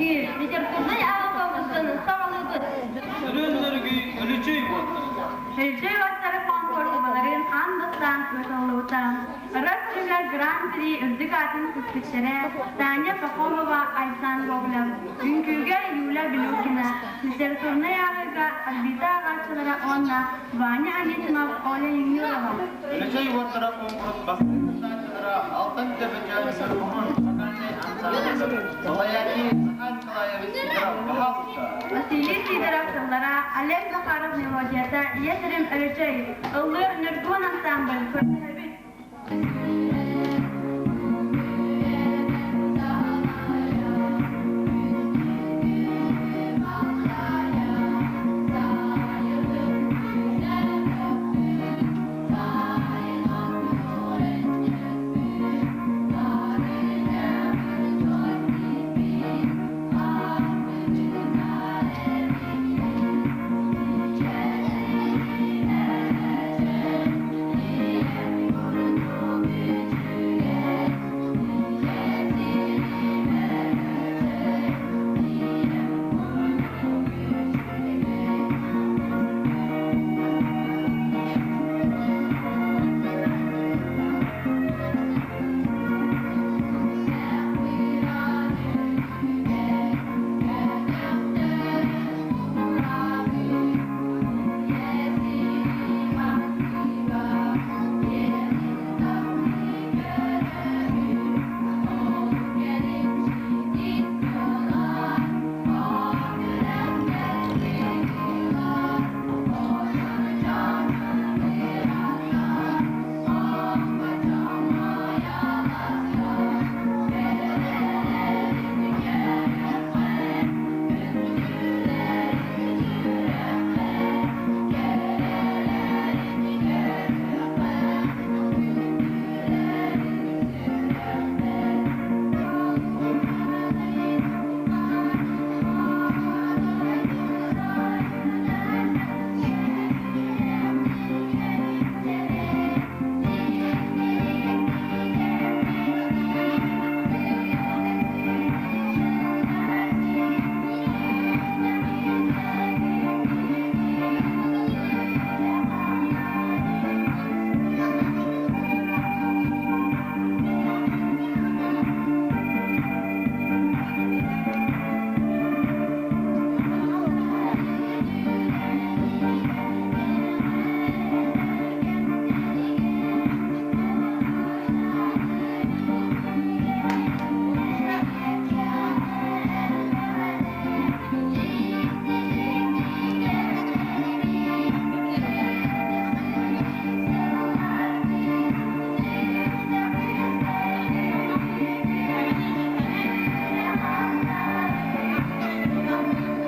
Үҥкүү, литературнай ааҕыы конкурсун саҕалыыбыт. Өлөөн өрүгүй өлүчүй уоттара. Өлүчүй уоттара конкурс былырыын аан бастаан ыытыллыбыта. Ырыа көрүҥэр Гран-при үрдүк аатын сүкпүттэрэ Таня Пахомова, Айсан Гоголев, үҥкүүгэ Юля Билюкина, литературнай ааҕыыга Альбита ааҕааччылара уонна Ваня Анисимов, Оля Юмилова. Өлөчөй уоттара конкурс бастыҥ кыттааччылара Алтан Төбөчөөн Ньургуһун вокальнай ансаамбыл, салайааччы Захар Николаевич Сидоров, пожалуйста. Василий Сидоров тыллара, Олег Захаров мелодията «Ийэ сирим Өлөчөй», ыллыыр Ньургуһун ансаамбыл көрдөһөбүт.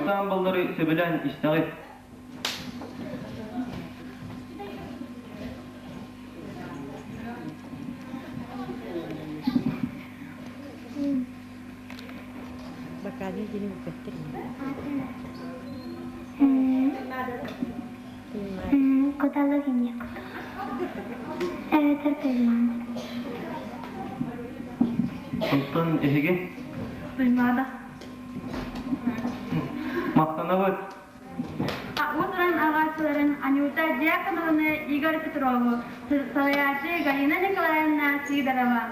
Ансаамбыллары сөбүлээн истэҕит. Куталык иньэ Эбэтэр Туймаада. Онтон эһиги? Туймаада. Махтанабыт. Уус-уран ааҕааччыларын Анюта Дьяконованы Игорь Петрову, салайааччы Галина Николаевна Сидорова,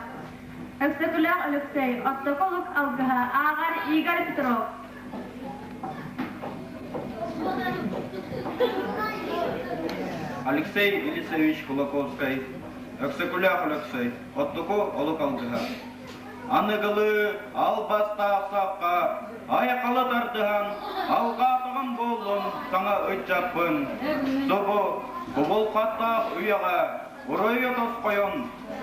Өксөкүлээх Өлөксөй, Оттоку олук алгыһа, ааҕар Игорь Петров. Алексей Елисеевич Кулаковскай, Өксөкүлээх Өлөксөй, Оттоку олук алгыһа. Аныгылыы албастаах сахха айхалы тардыһан, алҕаатаҕым буоллун саҥа ыччаппын. Субу кубулхаттаах үйэҕэ уруйу тосхойон,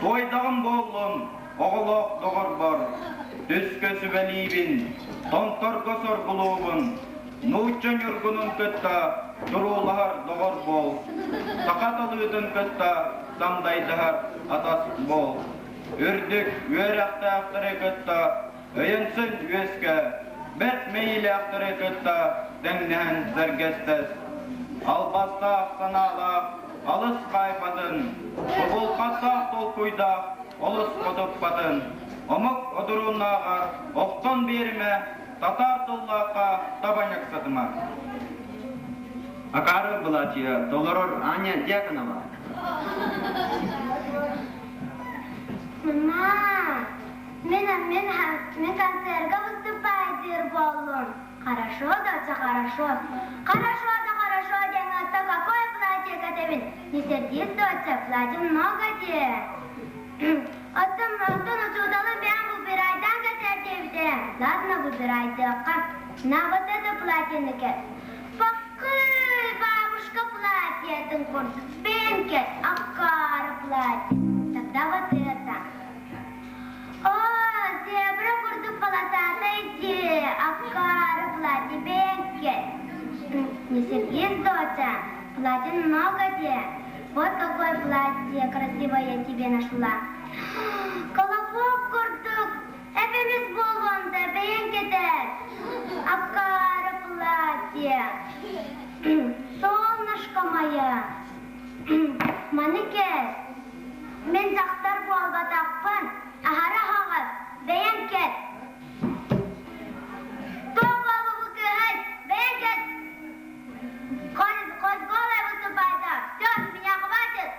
туойдаҕым буоллун оҕолоох доҕорбор. Түскэ сүбэлиибин, томторго соргулуубун, нуучча ньургунун кытта туруулаһар доҕор буол, саха талыытын кытта сандайдаһар атас буол. Үрдүк үөрэхтээхтэри кытта өйөнсөн үөскэ, бэрт мэйиилээхтэри кытта тэҥнэһэн сэргэстэс. Албастаах санаалаах алыс хаайбатын, кубулхаттаах толкуйдаах олус хотуппатын, омук одурууннааҕар охтон биэримэ. Татаар тыллаахха табаньыксатыма. Акаары былаачыйа толорор Аня Дьяконова. Мама, мен, мен, мен концертка выступать буоллум. Хорошо, доча, хорошо. Хорошо, да хорошо, диэн какое платье кэтэбин? Не сердись, доча, платье много где. Оттон, оттон учууталым бэйэм выбирайдаан кэтэр диэбитэ. Ладно, выбирайдыахха. На вот это платье кэт. Пакы, бабушка платье курдук. Бэйэҥ кэт, аккаары платье. Тогда вот это. О, зебра курдук полосатый дии, аккаары платье бэйэҥ кэт. Не сердись, доча, платье много где. Вот какое платье красивое я тебе нашла. Колобок курдук, эпемис буолуонда бэйэҥ кэтэр. Аккаары платье. Солнышко моя. Маны кэт. Мин дьахтар буолбатахпын, аһара аһаҕас, бэйэҥ кэт. Туох буолбу кыыһай, бэйэҥ кэт. Хоть, хоть голая выступай-то. Все, меня хватит.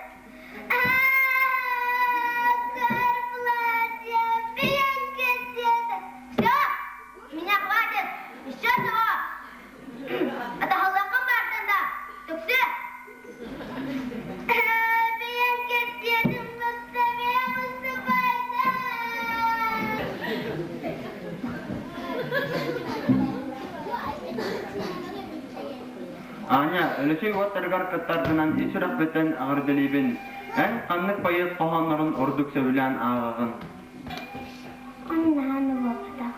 Платье, бэйэҥ кэт. Все, меня хватит. Еще чего? Атаһаллаххын баартан да, түксү. Бэйэҥ кэт диэтим кытта бэйэм выступайда. Аня, Өлөчөй уоттарыгар кыттаргынан ис сүрэхпиттэн эҕэрдэлиибин. Эн ханнык поэт хоһооннорун ордук сөбүлээн ааҕаҕын? Аннаһаны буолбатах.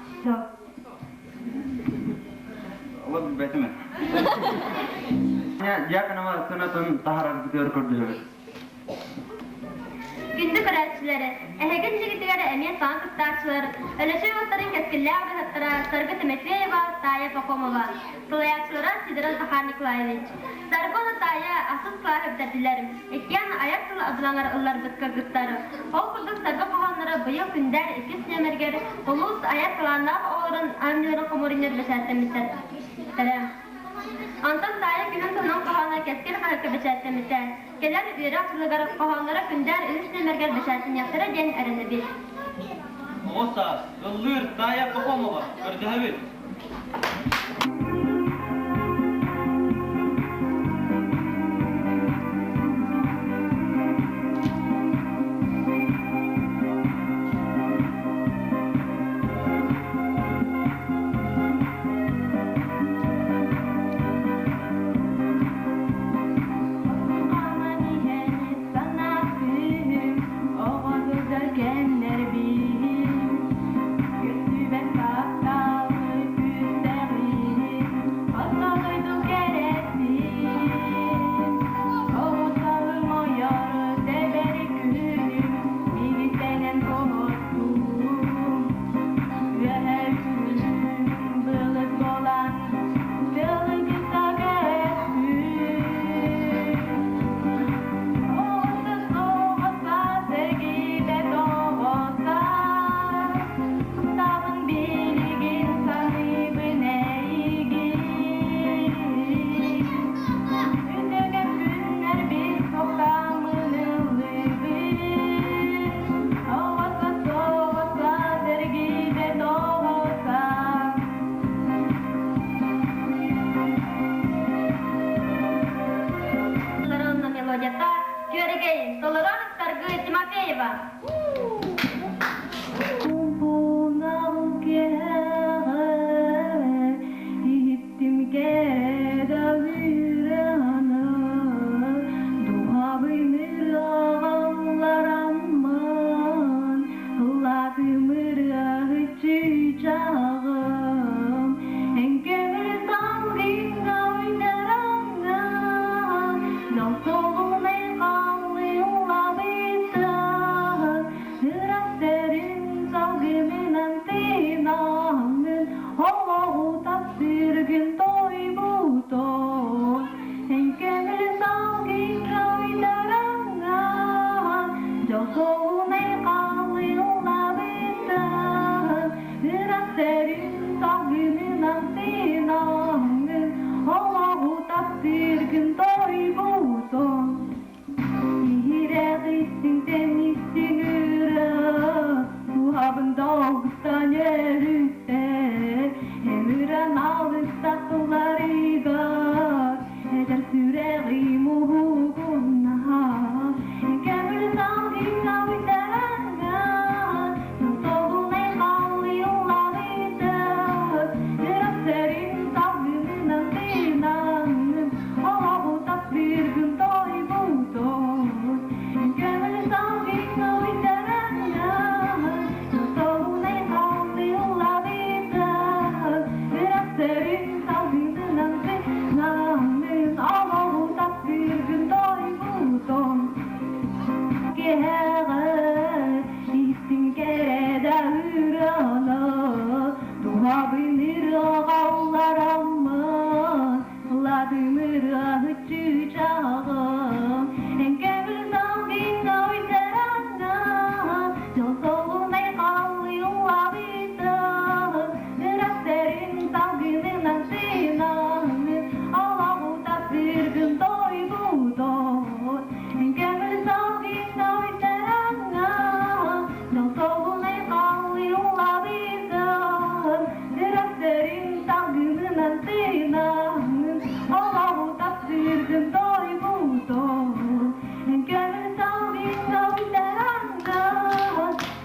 Олох билбэтим. Аня Дьяконова сынатын таһараргытыгар көрдөһөбүт. Күндү көрөөччүлэри, эһиги иннигитигэр эмиэ саҥа кыттааччылар Өлөчөй уоттарын кэскиллээх ырыаһыттара Саргы Тимофеева, Таайа Пахомова, салайааччылара Сидоров Захар Николаевич. Саргы уонна Таайа ахсыс кылааһы бүтэрдилэр. Иккиэн айар тыл абылаҥар ылларбыт кыргыттар. Ол курдук Саргы хоһоонноро быйыл күндээр иккис нүөмэригэр улуус айар талааннаах оҕолорун айымньыларын хомуурунньугар бэчээттэммиттэр. Онтон Таайа күһүн туһунан хоһооно Кэскил хаһыакка бэчээттэммитэ. Кэлэр үөрэх сылыгар хоһоонноро күндээр үһүс нүөмэргэр бэчээттэниэхтэрэ диэн эрэнэбит. Оҕо саас, ыллыыр Таайа Пахомова, көрдөһөбүт. Хааман иһэн санаа күүһүм, оҕо сылдьар кэмнэрбин, көстүбэт тапталы күүстэҕин, орто дойду кэрэтин. Оҕо сааһым ойор тэбэр күнүм, миигиттэнэн куоттум. Үөһэ үүнүм былыт буолан, тыалы кытта көттүм. Оҕо сэргиибэт оҕо саас, Табын билигин саныыбын эйигин. Үтүгэн күннэрбин тоқтамын ыллыыбын. Оҕо саас, оҕо саас, эргийбэт оҕо саас. Мелодията Күөрэгэй, толорор Саргы Тимофеева. Кумпунал кэҕэ иһиттим кэрэ ырыаны, дууһабын ырыаҕаллараммын, ыллаатым ырыаһыт чыычааҕым. Эҥкэбил салгыҥҥа уйдараҥҥын, дьол-солунай халлыыллабытын, Сүрэхтэрин салгынынан тыынаҥҥын, олоҕу таптыыргын тойбутун. Эҥкэбил салгыҥҥа уйдараҥҥын, дьол-солунай халлыыллабытын, Сүрэхтэрин Алгыстан өрүттэр, Эмирэн алыста тылларыгар, Эдэр сүрэҕим уһугунна. Көҥүл салгыҥҥа уйдараҥҥа, Толунай халыылланыытын, Үрэхтэрин салгынынан тыынаҥҥын, Олоҕу таптыыргын тойбутун. Көҥүл салгыҥҥа уйдараҥҥа, Толунай халыылланыытын, Үрэхтэрин салгынынан тыынаҥҥын, Олоҕу таптыыргын тойбутун. Киһэҕэ истиҥ кэрэ да ырыаны, Туһабын ырыаҕа ыллараммын, Ыллатым ырыаһыт чыычааҕым. Эн көҥүл салгыҥҥа уйдараҥҥын, Дьол солунай халыыллабытын, Үрэхтэрин салгынынан тыынаҥҥын, Олоҕу таптыыргын тойбутун. Көҥүл салгыҥҥа уйдараҥҥа, Дьол халыыллабытын, Үрэхтэрин салгынынан тыынаҥҥын, Олоҕу таптыыргын тойбутун. Көҥүл салгыҥҥа уйдараҥҥа,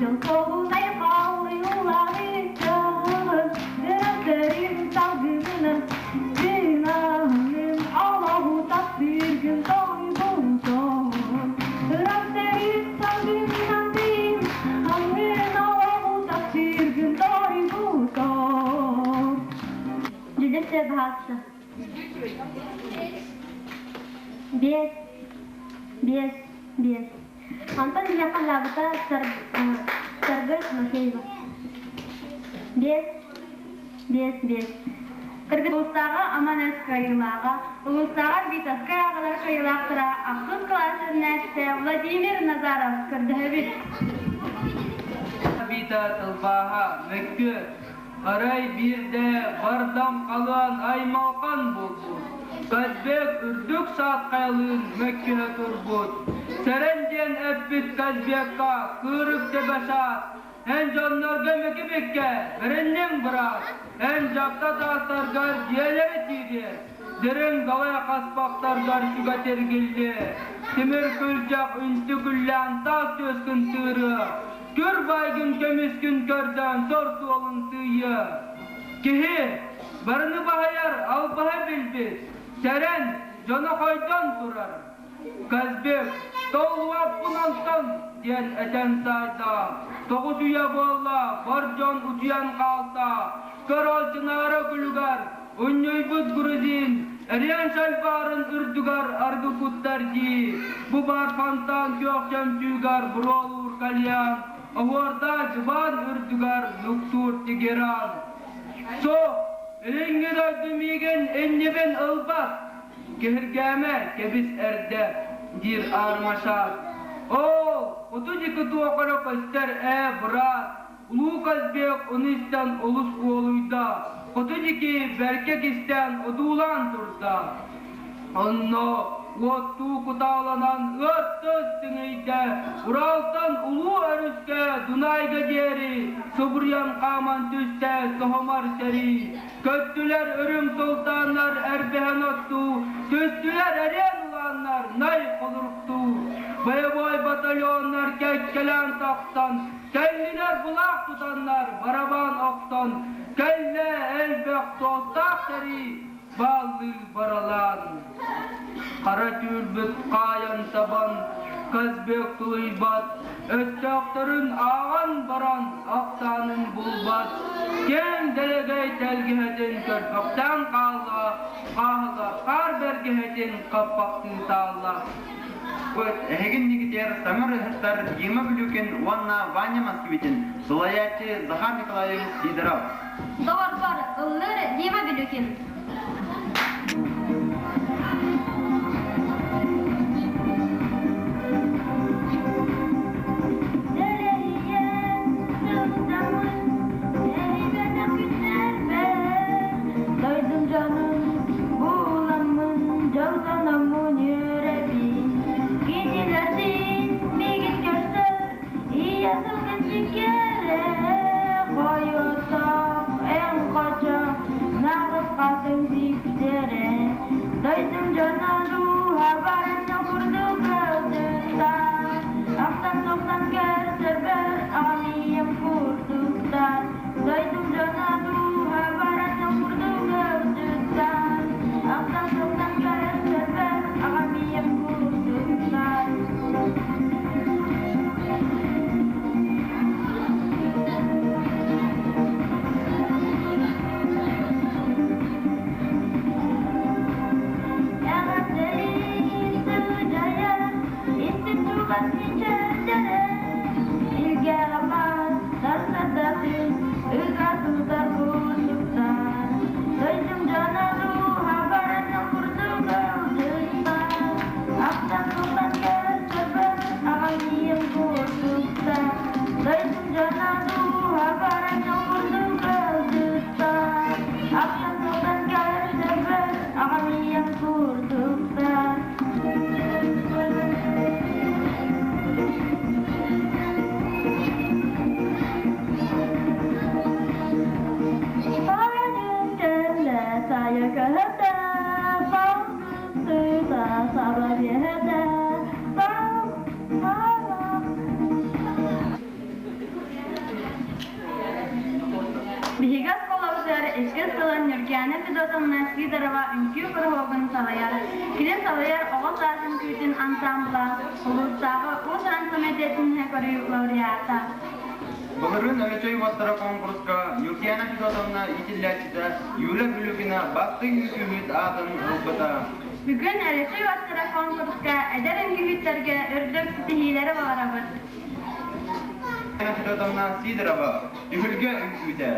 Дьол халыыллабытын, Үрэхтэрин салгынынан тыынаҥҥын, Олоҕу таптыыргын тойбутун. Үрэхтэрин салгынынан тыынаҥҥын, Олоҕу таптыыргын тойбутун. Дьүдьэсэ баһаалыста. Биэс, биэс, биэс. Антон биһиэхэ лаабыта Саргы Тимофеева. Биэс, биэс, биэс. Кыргызстааҕы Аман-Эс кыайыылааҕа, улуустааҕы Витовскай ааҕалар кыайыылаахтара ахсыс кылаас үөрэнээччитэ Владимир Назаров көрдөһөбүт. Вита тылбааһа мөккүөр Арай биирдэ бардам халыан аймалҕан буолбут, Казбек үрдүк саат хайалыын мөккүһэ турбут. Сэрэн диэн эппит Казбекка кыырык төбө саат, эн дьоннорго мөкүбүккэ бэринниҥ быраат, эн дьапта таастаргар дьиэлэри тиириэ, дириҥ далай хаспахтаргар сүгэ тиргиллиэ, тимир күрдьэх үнтү күллээн таас түөскүн тыырыа, Күр баайгын көмүскүн көрдөөн сор суолун сыыйыа. Киһи барыны баһыйар албаһы билбит, сэрэн, дьоно хойдон турар. Казбек, толлуоппун онтон диэн этэн саайда. Тоҕус үйэ буолла, бар дьон утуйан хаалта. Көр ол чынаара күлүгэр Унньуйбут грузин эриэн шальбаарын үрдүгэр аргы куттар дии, бу баар фонтан күөх чөмчүүгэр буруолуур кальян, оһуордаах дьыбаан үрдүгэр нуктуур Тегеран. Суох, илиҥҥи дойду миигин иннибин ылбат, киһиргээмэ кэбис эрдэ, диир Армашат. Оо, хоту дьикти туох эрэ көстөр ээ, быраат, Улуу Казбек ону истэн олус уолуйда, хоту диэки бэркэ кистээн одуулаан турда. Онно уоттуу кутааланан ыаттыс тиҥийдэ, Уралтан улуу өрүскэ Дунайга диэри субуруйан хааман түстэ соһумар сэрии. Көттүлэр үрүҥ султааннар эрбэһэн оттуу, түстүлэр эриэн улааннар най холуруктуу. Боевой батальоннар кэккэлээн тахсан, Кэллилэр былаах тутаннар, барабан охсон, кэллэ элбэх суостаах сэрии бааллыы баралаан. Хара түүрбүт хаайан сабан, Казбек тулуйбат, өстөөхтөрүн ааҕан баран ахсаанын булбат, киэҥ дэлэгэй тэлгэһэтин көрбөхтөөн хаалла, хааһыга хаар бэргэһэтин хаппахтыы таалла. Эһигин Никитер саҥа ырыаһыттар Дима Билюкин уонна Ваня Москвитин, салайааччы Захар Николаевич Сидоров. Доҕорбор, ыллыыр Дима Билюкин. Дойдум дьонун буламмын, дьоллономмун үөрэбин. Кинилэрдиин миигин көрсөр, ийэ сылгын сиккэрэх. Биһиги оскуолабытыгар иккис сылын Ньургуйаана Федотовна Сидорова үҥкүү куруһуогун салайар. Кини салайар оҕо саас үҥкүүтүн ансаамбыла улуустааҕы уус-уран комитетын көрүү лауреата. Былырыын Өлөчөй уоттара конкурска Ньургуйаана Федотовна иитиллээччитэ Юля Билюкина бастыҥ үҥкүүһүт аатын ылбыта. Бүгүн Өлөчөй уоттара конкурска эдэр үҥкүүһүттэргэ үрдүк ситиһиилэри баҕарабыт. Федотовна Сидорова Түһүлгэ үҥкүүтэ.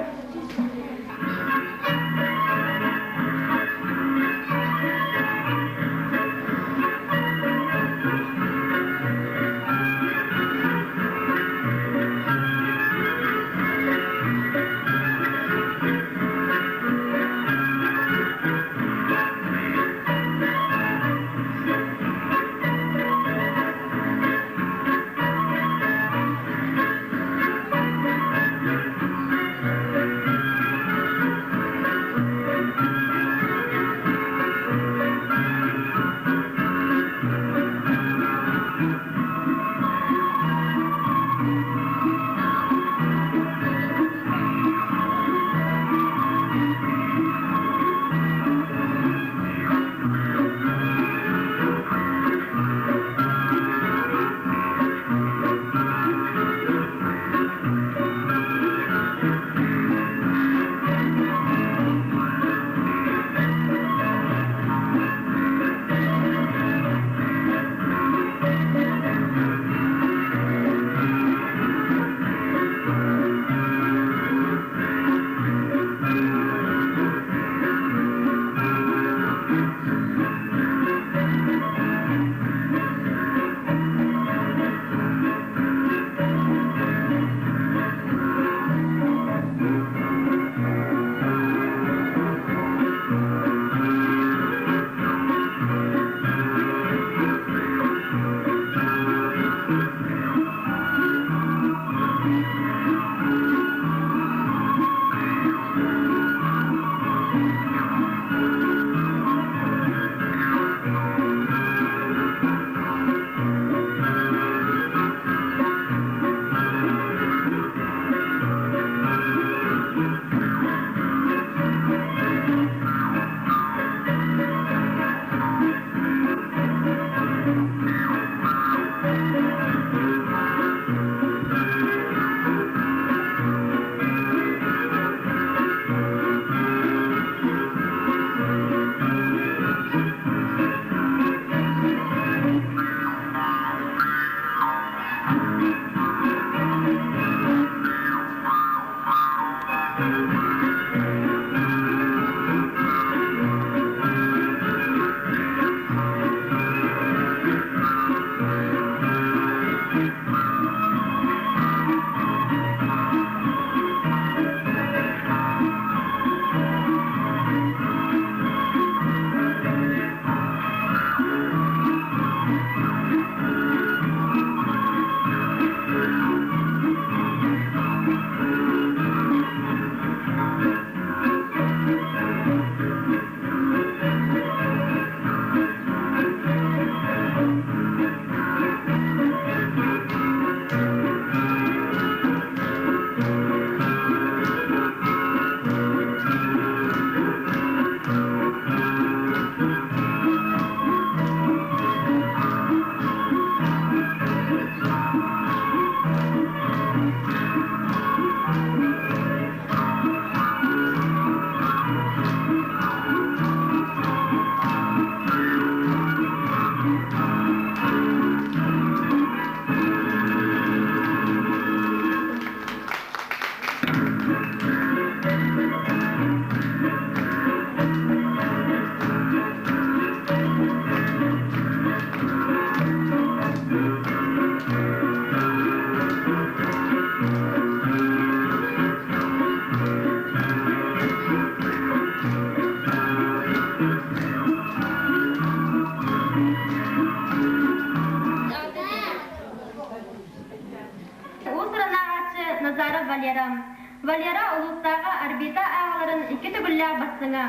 Валера улуустааҕы Орбита ааҕаларын икки төгүллээх бастыҥа.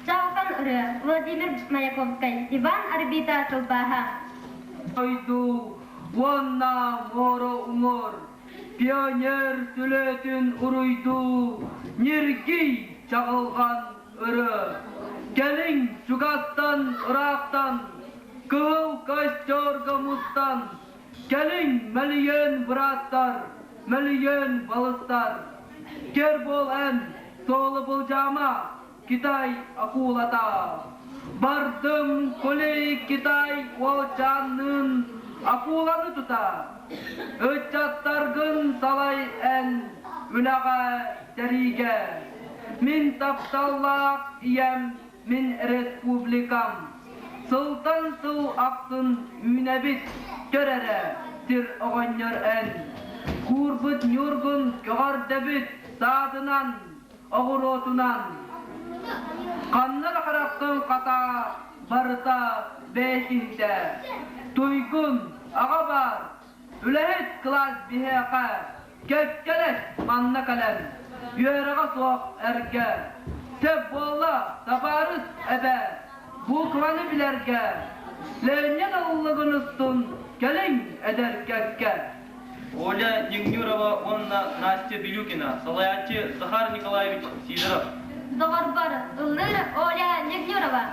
Чаҕылхан ырыа Владимир Маяковскай, Иван Орбита тылбааһа. Дойду уонна муора уҥуор пионер сүлүөтүн уруйдуу ньиргий чаҕылҕан ырыа. Кэлиҥ чугастан ыраахтан кыһыл костерга мустан кэлиҥ мөлүйүөн бырааттар, мөлүйүөн балыстар. Кэр буол эн, суолу былдьаама, Китай акулата. Бардым кулей Китай уолчаанныын акуланы тута. Ыччаттаргын салай эн үлэҕэ сэриигэ. Мин тапталлаах ийэм, мин республикам. Сылтан сыл ахсын үүнэбит, көр эрэ, сир оҕонньор эн. Куурбут ньургун көҕөрдөбүт саадынан, оҕуруотунан. Ханна да хараххын хатаа, барыта бэйэтинтэ. Туйгун, аҕа баар, үлэһит кылаас биһиэхэ, кэккэлэс манна кэлэн, үөрэҕэ суох эргэ. Сөп буолла, табаарыс эбэ, букваны билэргэ, Ленин ыллыгын устун кэлиҥ эдэр кэккэ. Оля Негнюрова уонна Настя Билюкина, салайааччы Захар Николаевич Сидоров. Доҕорбор, ыллыыр Оля Негнюрова.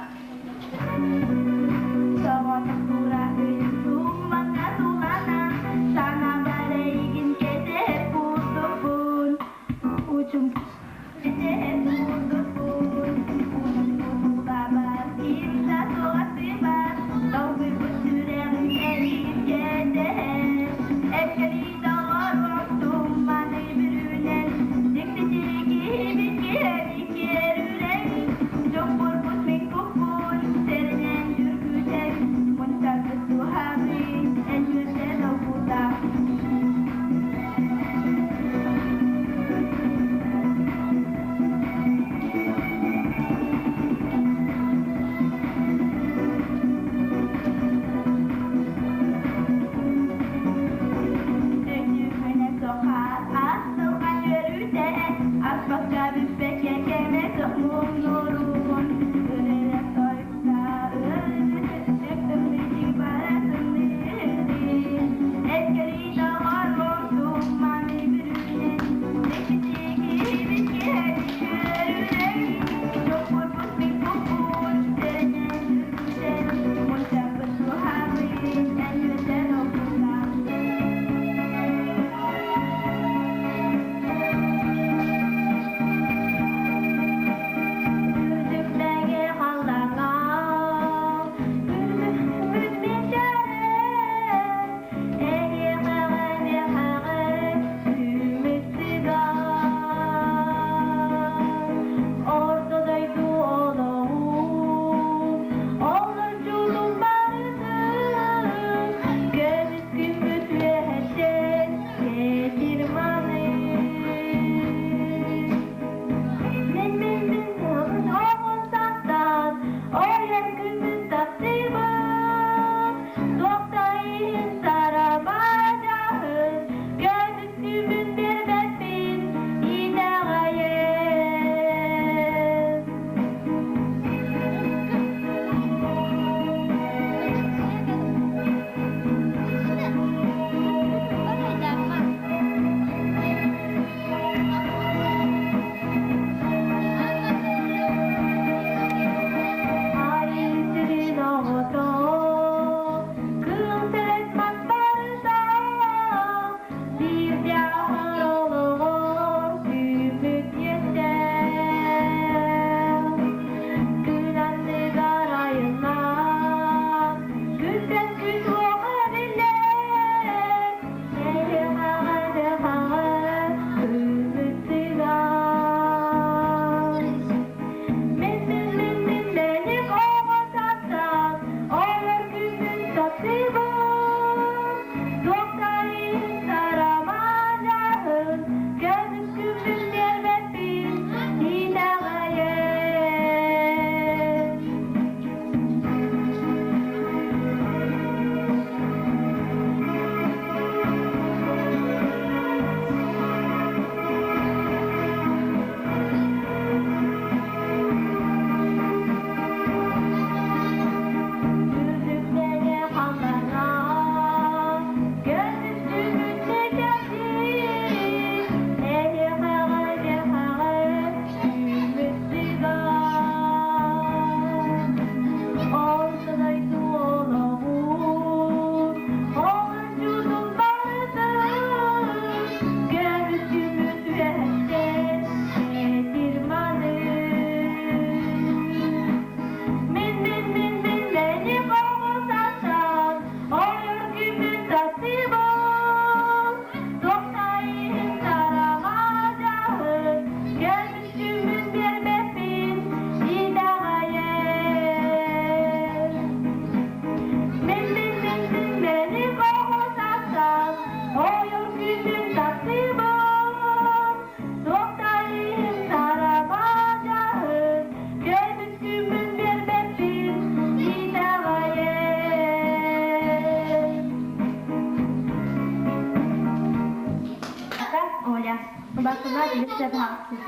Алтыс.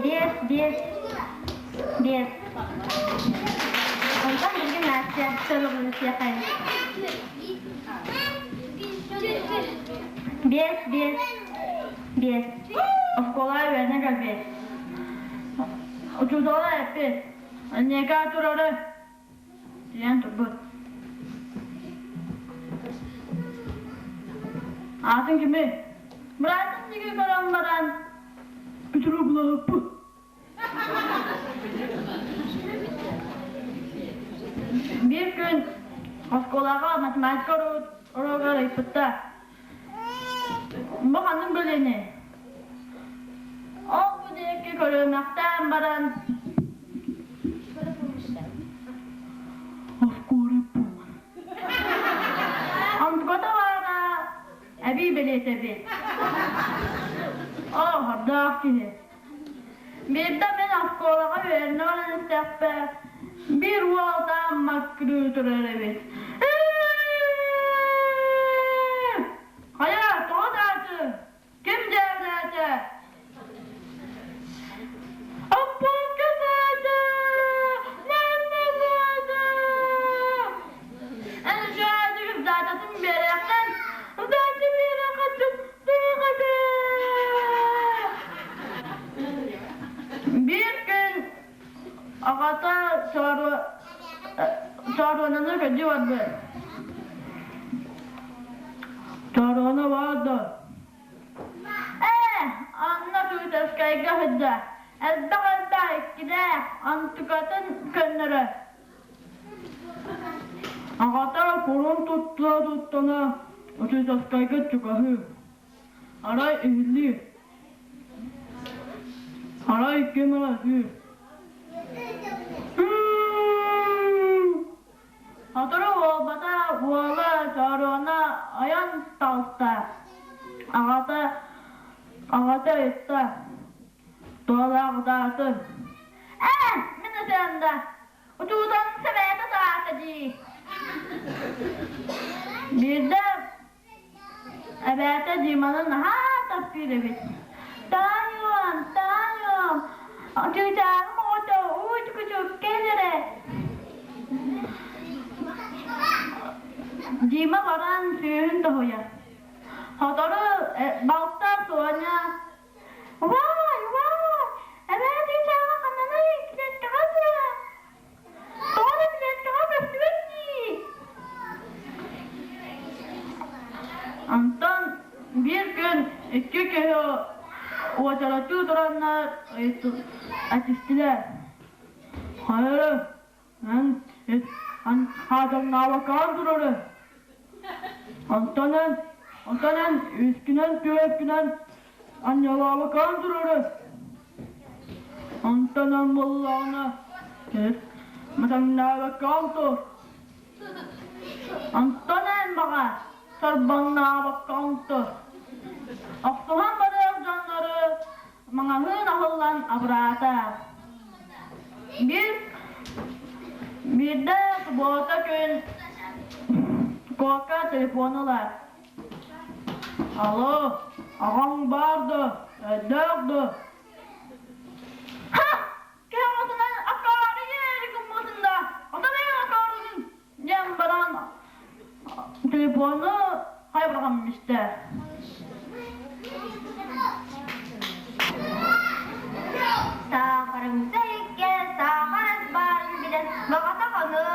Биэс, биэс, биэс. Онтон билигин Настя сорогун сиэхэйин. Биэс, биэс, биэс. Оскуола үөрэнэ кэлбит. Учуутала эппит, «Эйиэхэ турары» диэн турбут. Аатын кимий? Быраатын диэки көрөн баран, «Петровлаахпыт» Биир күн оскуолаҕа математика уруогар ыйыппыттар: «Бу ханнык билиний?» Ол бу диэки көрүмэхтээн баран «Оскуола Онтуката баара эбии бэлиэтэбит. Оо, хордоох киһи. Биирдэ мин оскуолаҕа үөрэнэ баран истэхпэ, биир уол таам маккырыы турар эбит. Хайа, тоҕо даатын? Ким дьээбэлээтэ? Оппуоска саата! Манна саата! Эн үчүгэйдик саататын биэриэххин, сааты биэриэххин туох этэ? Биир күн аҕата Чооруонаны көрдүү барбыт. Чооруона баар дуо? Ээ, онно Кыытаскайга сылдьар, элбэх-элбэх иккилээх, онтукатын көннөрөр. Аҕата курун тутта-туттана Кыытаскайга чугаһыыр. Арай иһиллиир. Арай ким эрэ үһү. Сотору буолбата уола Чооруона ойон таҕыста. Аҕата аҕата ыйытта: «Туолаахтаатын?» «Ээ, мин ытыам да, учууталым сэбээтэ саата дии». Биирдэ эбээтэ Диманы наһаа таптыыр эбит. «Таайыам, таайыам, чыычааҕым оҕото уу-чукучук кэл эрэ» Дима баран сүүһүн тоһуйар. Сотору балта Соня «Вай, вай, эбээ чыычааҕа ханнаный, клеткаҕа дуо? Тоҕо да клеткаҕа көстүбэт дии?» Онтон биир күн икки киһи уочараттыы тураннар этистилэр. Хайа Эн хаадьаҥнаабаккаҕын турары. Онтон эн, онтон эн үскүнэн түөркүнэн анньалаабаккаҕын турары. Онтон эн буоллаҕына матаҥнаабаккаҕын тур. Онтон эн баҕа сорбоҥнообоккоҥ тур. Охсуһан барыах дьоннору маҥаһыын аһыллан абыраата. Биир биирдэ субуота күн Кока телефон ылар. Алло, аҕаҥ баар дуо? Өйдөөх дуо? Ха! Киһи оҕотунан акаары иэри гыммытын да, ото бэйэҥ акаарыгын диэн баран телефону хайбырҕам истэ. Саахарымса икке саахарас баарын билэн баҕата хонуу,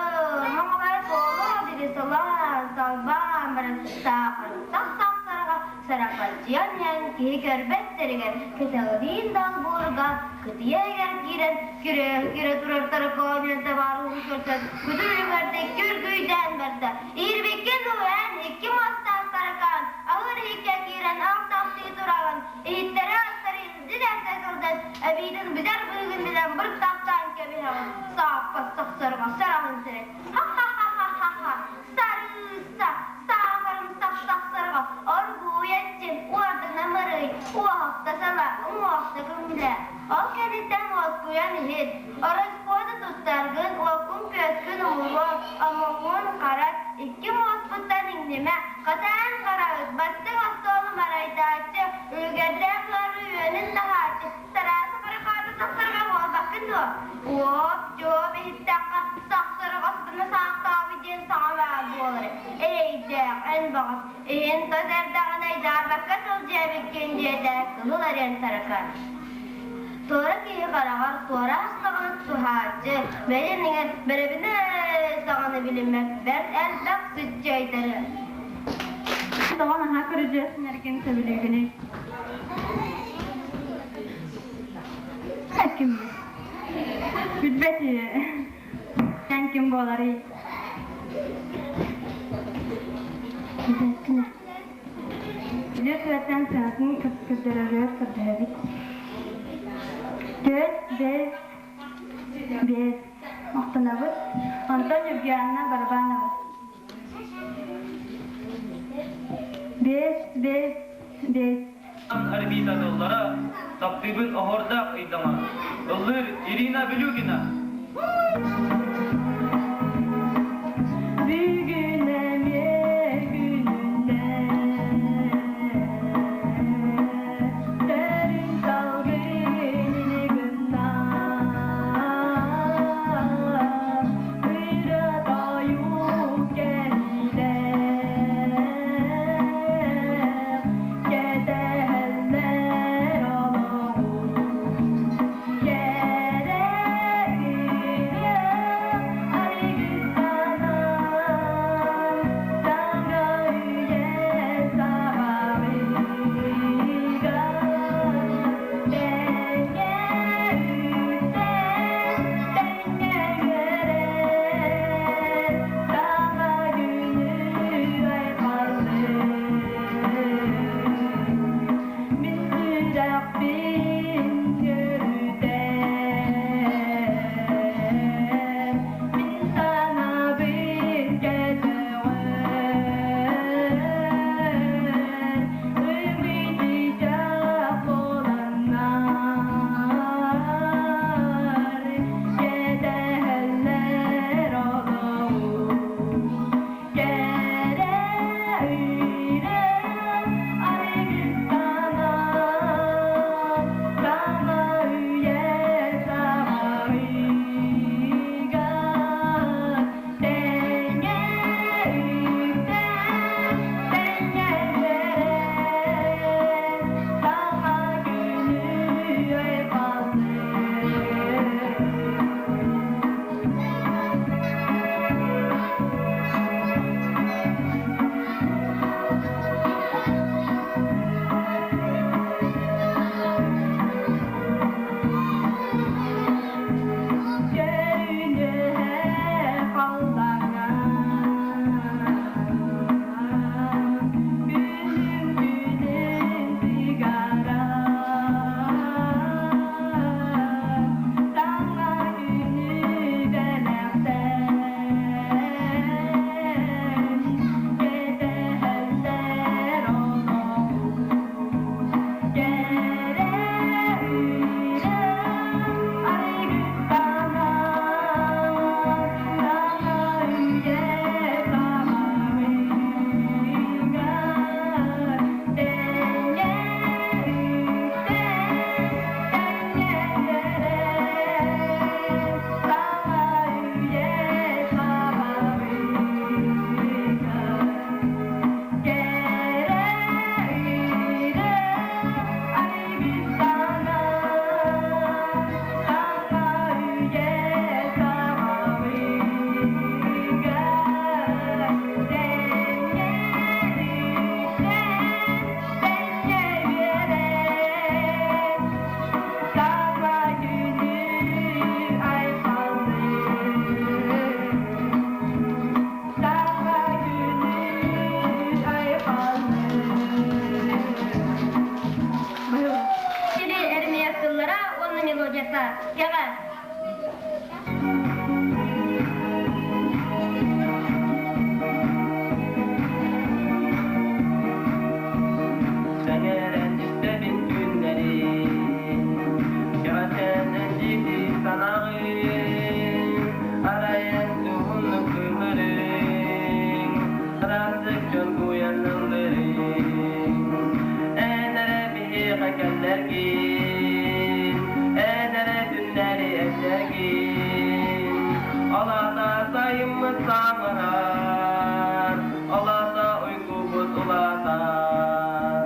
моҥолоро туолуо дири сылаан, салбаан баран саахарымсах сахсарга сарапаччыйан иһэн киһи көрбөт сиригэр кэтэҕириин далбуурга кытыйа иһигэр киирэн күрэ-күрэ турар таракаан табаарыһын көрсөн күтүр үлүгэрдик күргүйдээн барда. Иирбиккин эн икки мастаах таракаан аһыыр иһиккэ киирэн ах-тахтыы тураҕын, иһиттэрэ астарын дьиҥэрсэ сылдьан эбиитин бүтэр быыгын билэн быртахтаан кэбиһэҕин, сааппа сахсарга сараһын сирин. Ха-ха-ха-ха-ха-ха, сарыысса, саахарым сах-сахсарга оргууй эттин, уордана мырый, уоһах. Уҥуохта сала, уҥуохта көҥүлэ. Ол кэнниттэн уоскуйан иһит. Ороскуоту туттаргын, уоккун-күөскүн умуруо, омуҥҥун харат, икки муоспуттан иҥнимэ, хатаан хараҕыт, бастыҥ остуолу марайдааччы, үлүгэрдээх ыарыы үөнүн таһааччы, Тарааса барахааты сахсарга буолбаккын дуо? Уоп, дьуоп иһиттэххэ, сахсарга сытына саахтаабыт диэн саҥа баар буолар. Эрэйдээх, эн баҕас, иһин тас эрдэҕинэ айдаарбакка сылдьыа эбиккин диэтэ кыһыл эриэн таракан. Туора киһи хараҕар туора астаҕына тутуһааччы, бэйэн иҥэн бэрэбинэ саҕаны билиммэт бэрт элбэх сыччыайдары. Тоҕо наһаа көрүдьүөс эргин сөбүлүүгүнүй? Ким? Билбэт Эн ким буоларый? Билбэппин. Билиэт үөттэн сыанатын көрдөрөрүгэр көрдөһөбүт. Түөрт, бэс, биэс. Махтанабыт. Онтон Евгеньевна Барабанова. Биэс, биэс, биэс. Орбита тыллара таптыыбын оһуордаах ыйдаҥа. Ыллыыр Ирина Белюгина. Бүгүн эмиэ күнүнэн Төрүн салгын гынна Кэтэһэллэр олоҕу Кэрэ арыгыстанан Саҥа үйэ саҕалыыга Тэҥҥэ үктэл, тэҥҥэ үөрэн Саҥа күнү айхаллыы Мин сүрэхпин үөрүтэр, мин санаабын көтөҕөр, ымыйдыйдах буоланнар, кэтэһэллэр олоҕу. Кэрэ үрэх аргыстанан, саҥа үйэ саҕарыгар тэҥҥэ үктэл, тэҥҥэ үөрэн, саҥа күнү айхаллыы. Көрүнүһэ халлаҥҥа күнүм күнүн сыгара Саҥа күнү бэлэхтээн кэтэһэллэр олоҕу Кэрэ үлэ аргыстанан саҥа үйэ саҕалыыгар тэҥҥэ үктэл Саҥа күнү айхаллыы, саҥа күнү айхаллыы. Сири эрмийэр тыллара уонна мелодията. Кэҕэ. Сэҥээрэн истэбин күннэри. кэллэгин, эн эрэ түннэри этэгин. Алата сайыммыт саҥарар, алата уйгубут улаатар.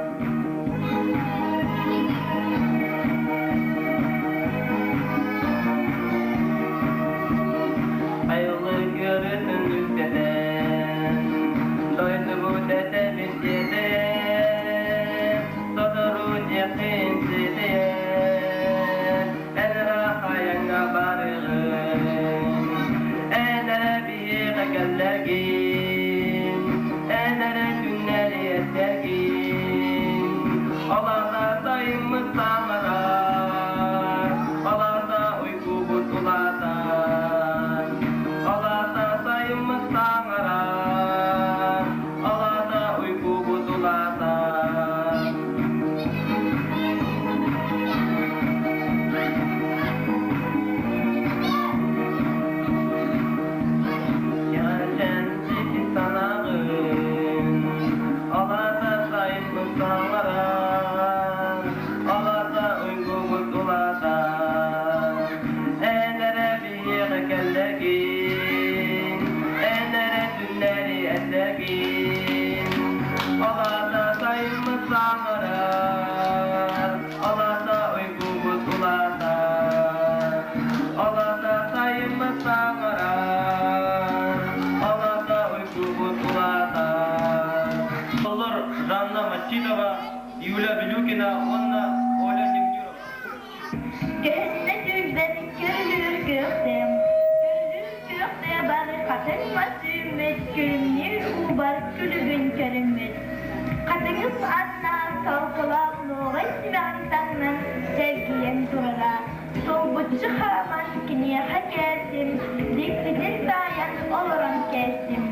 Айылы көрүтүн үктэтэн, дойдубут этэбин диэтэн, сотору диэххин ситиэн, эн ыраах айаҥҥа барыгын, эн эрэ биһиэхэ кэллэгин, эн эрэ түннэри эттэгин, Алата сайыммыт саҥарар, алата уйгубут улаатар, алата сайыммыт саҥарар, алата уйгубут улаатар. Кэҕэлдьэн дьикти санааҕын, алата сайыммыт саҥарар, алата уйгубут улаатар. Эн эрэ биһиэхэ кэллэгин, эн эрэ түннэри этэгин. Алата сайыммыт саҥарар, алата уйгубут улаатар. Алата сайыммыт саҥарар, алата уйгубут улаатар. Олор Жанна Мачинова, Юля Билюкина уонна Оля Тегнюрова. Көһүннэ түүлбэр көрүлүүр күөхтээм, көрүлүүр күөхтээ бары хатыҥ мас үүммүт, күлүмнүүр уубар күлүгүн көрүммүт. Хатыҥым аннаан солколоох нуоҕай симэҕин таҥнан чэлгийэн турара. Солбуччу хааман киниэхэ кээлтим, дьиктитин таайан олорон кээстим.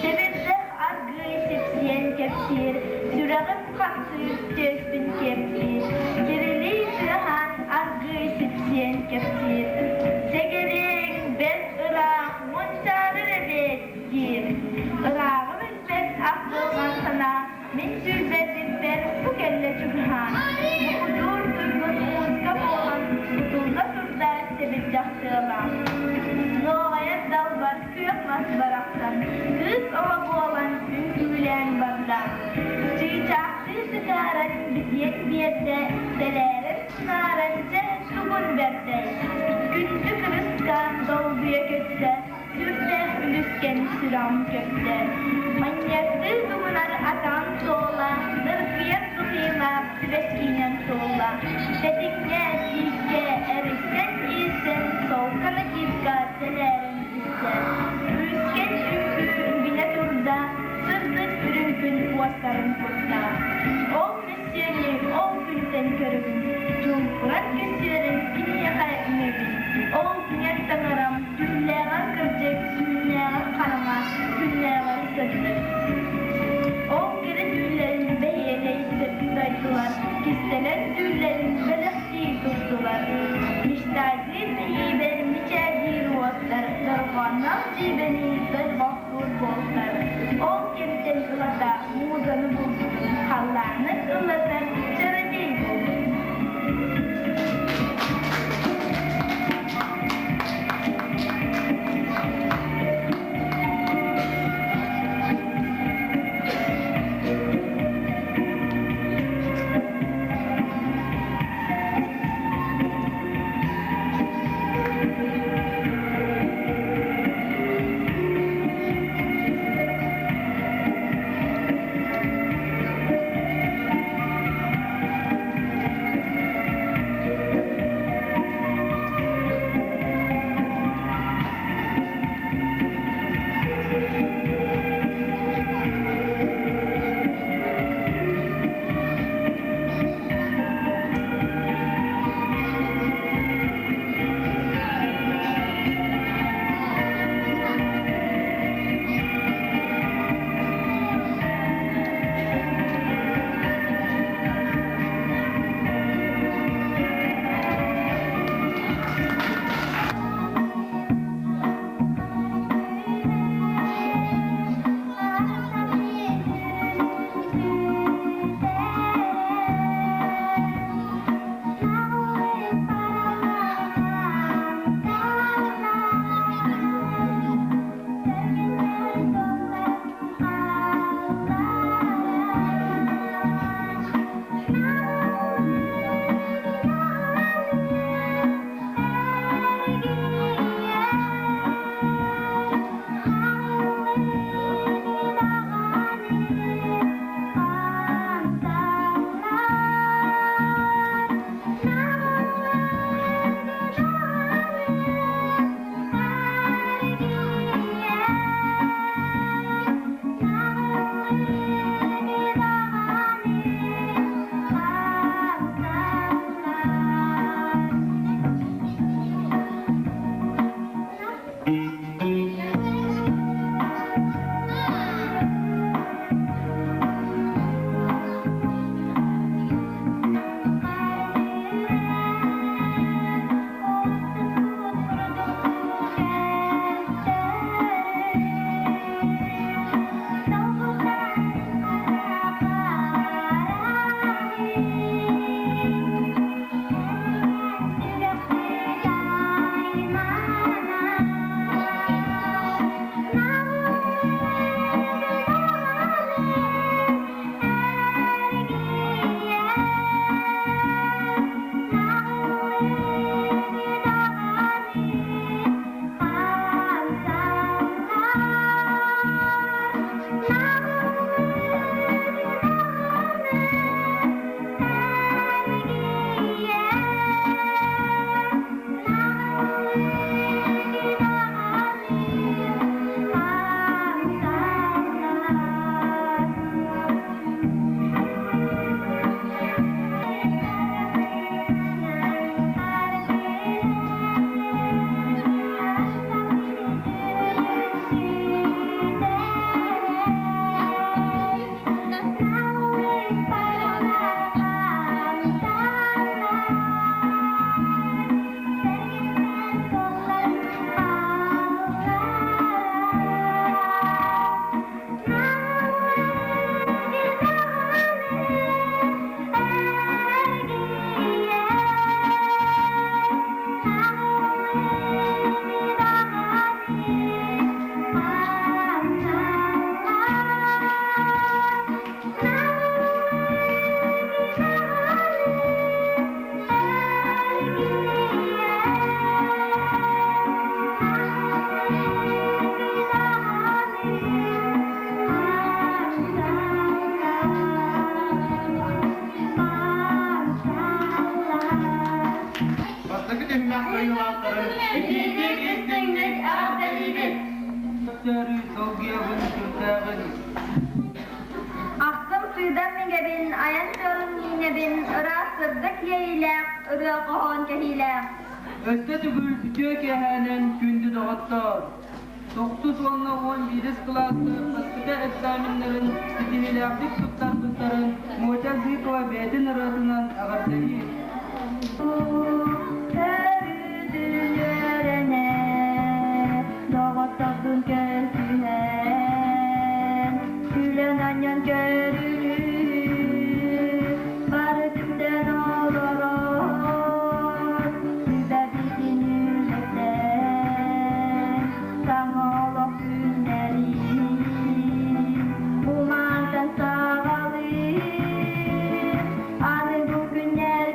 Сэбирдэх аргыый сипсийэн кэпсиир, сүрэҕим хамсыыр түөспүн киэптиир. Кирилий тыаһаан аргыый сипсийэн кэпсиир. Сэгэриэҥ бэрт ыраах мунчаарар эбээт диир. Ырааҕы билбэт ахтылҕан санаа мин сүүрбэтиппэр бу кэллэ чугаһаан. Муҥутуур туйгун мууска буолан кутулла турда сэбирдэх тыала. Нуоҕайар далбар күөх мас барахсан кыыс оҕо буолан үҥкүүлээн барда. Чыычаахтыы сытааран битиэн биэрдэ, тэлээрэн сунааран дьэ тугун бэрдэй. Күндү кырыска долгуйа көттө, сүрдээх үлүскэн сүрэҕим көптө. Манньыаттыы дугунар атаҕын суола, ныргыйар сухиылаах түбэскиинэн суолла. Тэтиҥҥэ, тииккэ эрийсэн иирсэн солканы кииргэ тэлээрэн түстэ. Үлүскэн үҥкүү үҥүнэ турда, сырдык үрүҥ күн уостарын курда. Ол мөссүөнү ол күнтэн көрөбүн, чуумпуран көссүөрэн киниэхэ үҥэбин. Ол үҥэр таҥарам түүллээҕэр кырдьык, түүннээҕэр хараҥа, күннээҕэр сырдык. Ол кэрэ түүллэрин бэһиэлэй дойдулар, кистэлэҥ түүллэрин бэлэхтии турдулар. Мечтайдыыр мэйиибэр мичээрдиир уоттар, дорҕоонноох дьиибэни дойҕохтуур буолтар. Ол кэмтэн ылата музаны булбутум, халлааны ыллатар чародей буолбутум. түһүмэх кыайыылаахтарын итиитик истиҥник эҕэрдэлиибит! Көрү долгуйабын сүрдээҕин. Ахсым сыыдам миҥэбин, айан тыалын миинэбин, ыраас сырдык иэйиилээх, ырыа хоһоон кэһиилээх. Өссө төгүл үтүө киэһээнэн күндү доҕоттоор! Тохсус уонна уон биирис кылааска бастакы экзаменнарын ситиһиилээхтик туттарбыттарын Мотя Зыкова бэйэтин ырыатынан эҕэрдэлиир. Өрүүтүн үөрэнэ, доҕоттордун көрсүһэн, күлэн-анньан көрүлүү, бары түмсэн олорон, сүбэбитин үллэстэн, саҥа олох күннэрин умантан саҕалыыр, аны бу күннэр.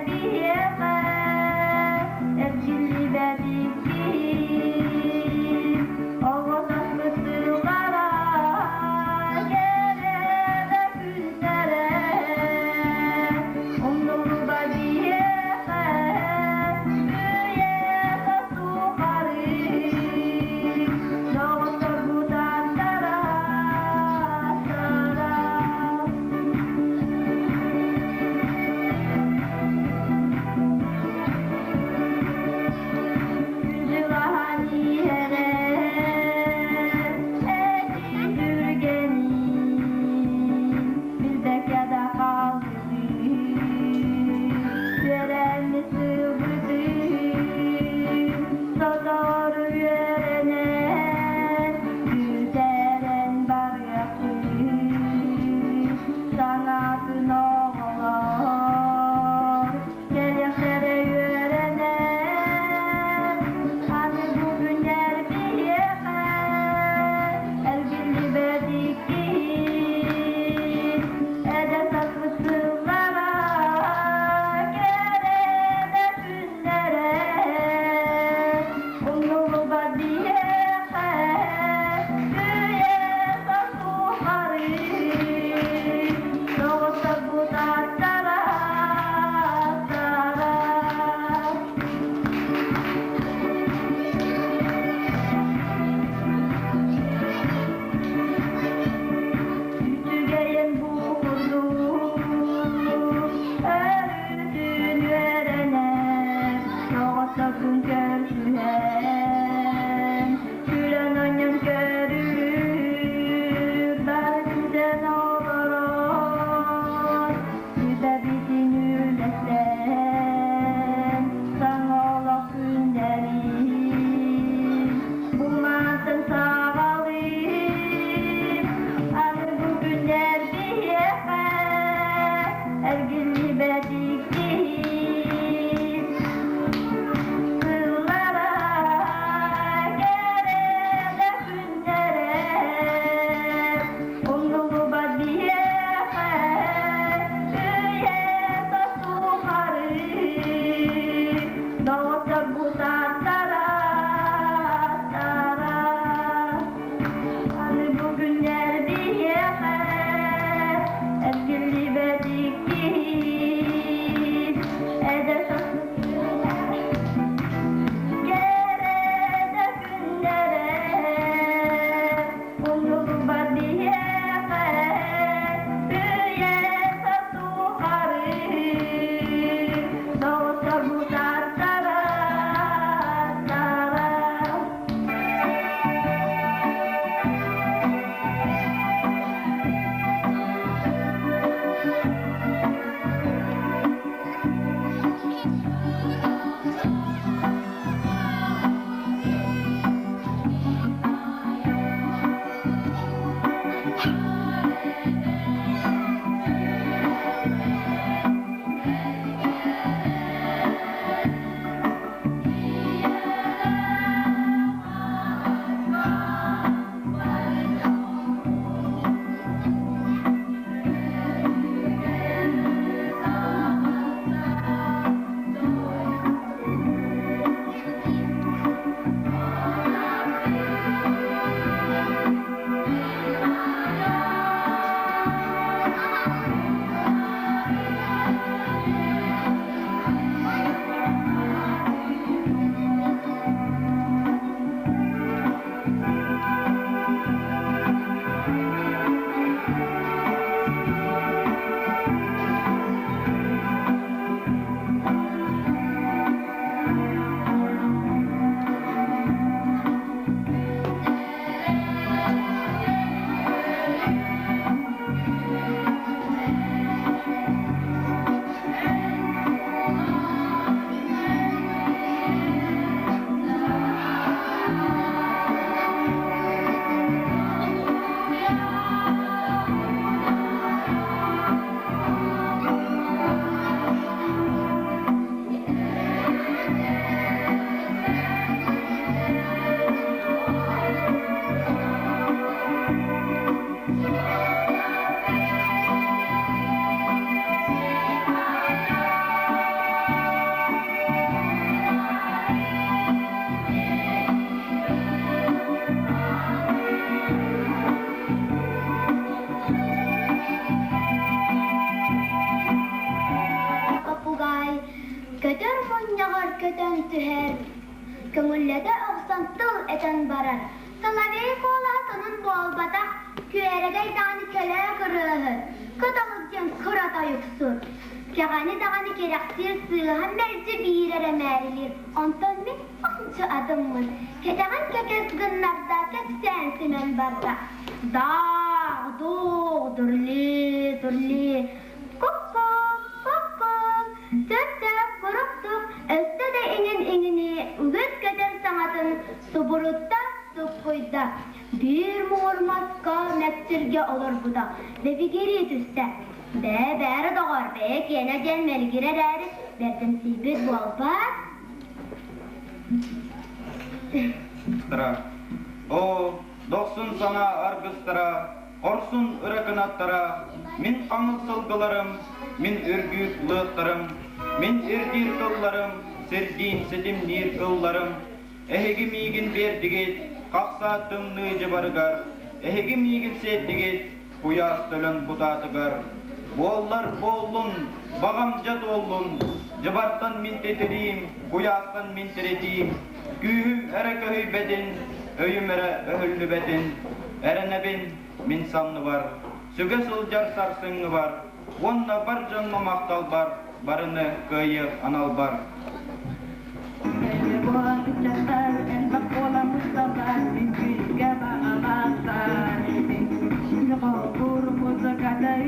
мунньаҕар көтөн түһэр, көҥүллэтэ охсон тыл этэн барар. Соловей куолаһа сонун буолбатах, күөрэгэй даҕаны көлөөк ырыаһыт, кыталык диэн кыра тойуксут. Кэҕэни даҕаны кэрэхсиир сыыһа мэлдьи биир эрэ мээрилиир, онтон мин ончу атыммын. Кэтэҕин кэкэс гыннарда, кэпсээн симэн барда. Даах, дуух, дурли, дурли, Кук-кук, кук-кук, сөп-сөп, курук-тук, өссө да иҥин-иҥини үгүс көтөр саҥатын субурутта, суккуйда. Биир муҥур маска мэкчиргэ олорбута, дэбигирии түстэ. Бээ, бээрэ доҕор, бэйэ киэнэ диэн мэлигирэ эрээри, бэрдимсийбит буолбаат? Оо, дохсун санаа аргыстара, Хорсун ыра кынаттара, мин хаҥыл сылгыларым, мин үргүүт лыахтарым, мин ирдиир тылларым, сирдиин ситимниир кылларым, эһиги миигин биэрдигит, хахсаат тымныы дьыбарыгар, эһиги миигин сиэттигит, куйаас төлөн кутаатыгар. Буоллар буоллун, баҕам дьэ туоллун, дьыбартан мин титириим, куйаастан мин тиритиим, Күүһүм эрэ көһүйбэтин, өйүм эрэ өһүллүбэтин, эрэнэбин мин санныбар, сүгэ сылдьар сарсыҥҥыбар уонна бар дьоҥҥо махталбар барыны кыайыах аналбар.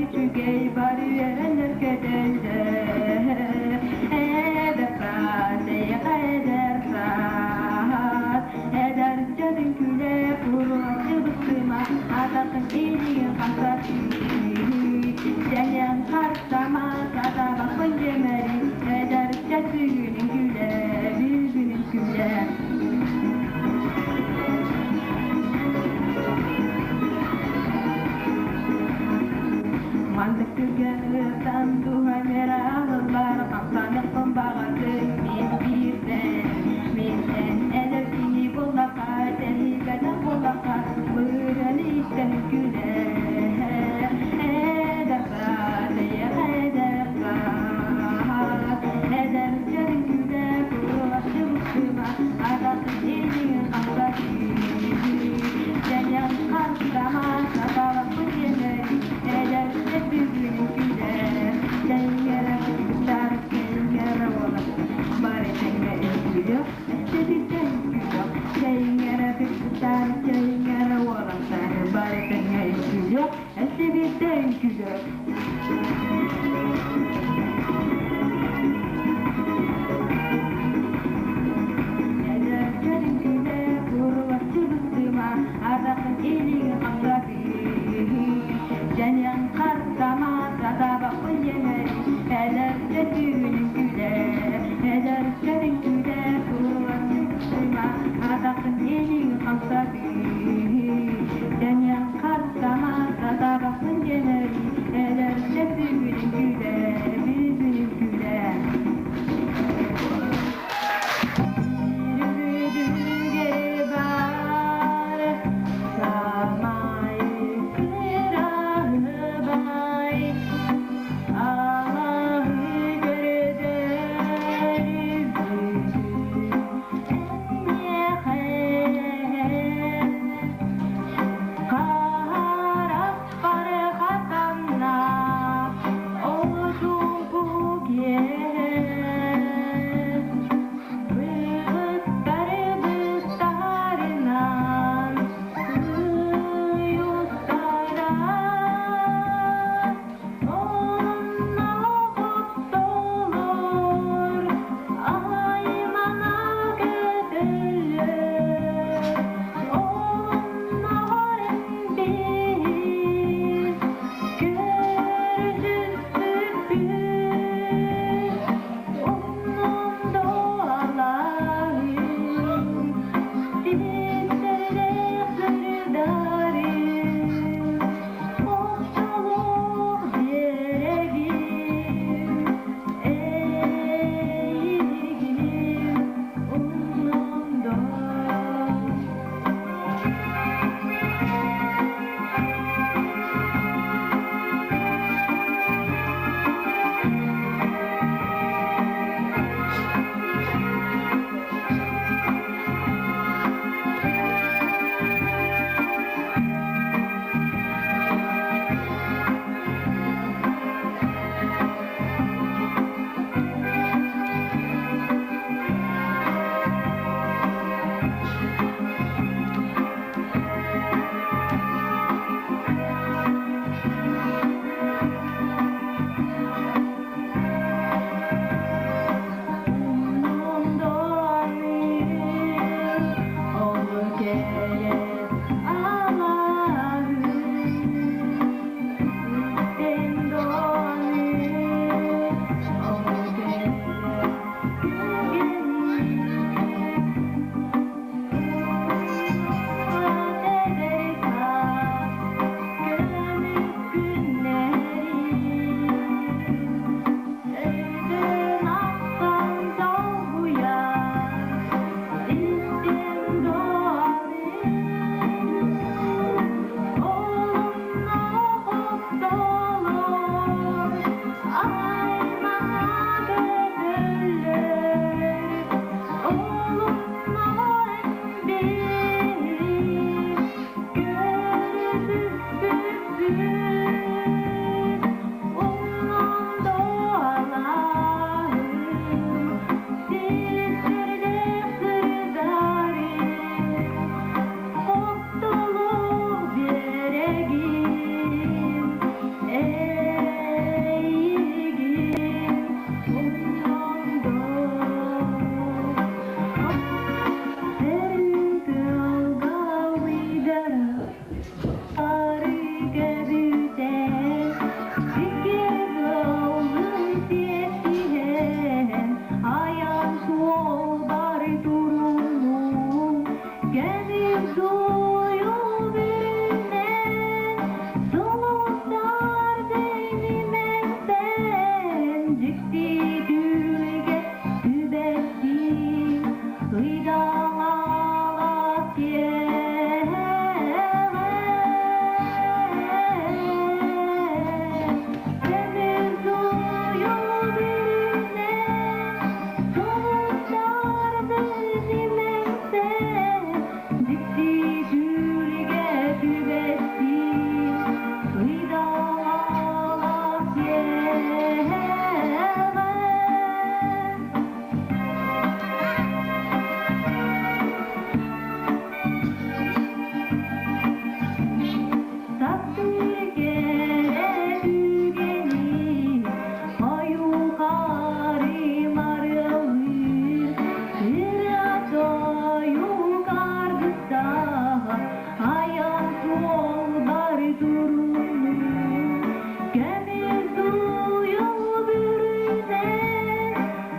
Үчүгэй бар үөрэнэр көтөллөр Эдэр дьонун күлэ куруһаччыбыстыма атахын илиин хаса Сэнэн хартама сатабаппын диэмэри эдэрчэ бүгүнүн күлэ бүгүнүн күлэ Маннык түргэн ыыртан туһан эрэ аһыллар хамсаныахпын баҕардым мин биирдэн Минтэн эдэр киһи буоллахха тэһийбэтэх буоллахха быыраны истэн күлэр Эдэр саас эйиэхэ эдэр саас эдэр дьон күлэ курулаччы быстыма атахын илиҥин хамса Сэнэн харыстама саталаппын диэмэри эдэр бүгүнүн күлэр Тэҥҥэрэ кыргыттар тэҥҥэрэ уолаттар бары тэҥҥэ үҥкүүлүөх эстэтиттэн үҥкүүлүөх Тэҥҥэрэ кыргыттар тэҥҥэрэ уолаттар бары тэҥҥэ үҥкүүлүөх эстэтиттэн үҥкүүлүөх Эдэркэ үҥкүүлэ курулаччы быстыма атахын илиҥ хамсатыы Дьэниэн хартама сатаабаппын диэмэри эдэрчэ түүнүн күлэ эдэрчэ үҥкүүлэ курулаччы быстыма атахын илиҥ хамсатыы Дьэниэн хартама сатаабаппын диэмэри. Айан суолбар туруннум, Кэмим суойу бүрүнэн, Сулустар дэнимэҥсэн, Дьикти түүлгэ түбэстим, Ыйдаҥалаах киэһэҕэ. Көмүс суойу бүрүнэн, Сулустар дэнимэҥсэн, Дьикти түүлгэ түбэстим, Ыйдаҥалаах киэһэҕэ. Таптыыр кэрэ түгэни ойуухары марыалыыр, ырыа тойук аргыстаах айан суолбар туруннум. Көмүс дуйул бүрүнэн,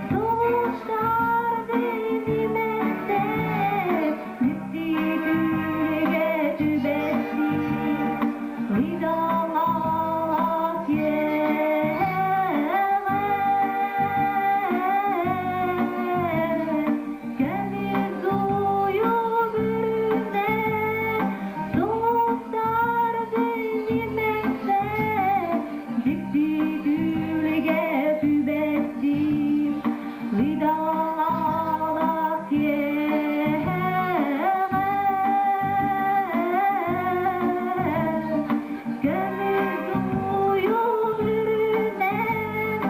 сулустар динимэхтэр, Дьикти түүлгэ түбэстим, ыйдаҥалаах киэһэҕэ. Көмүс уйу бүрүнэн, сулустар динимэхтэр, Дьикти түүлгэ түбэстим, ыйдаҥалаах киэһэҕэ. Көмүс уйу бүрүнэн,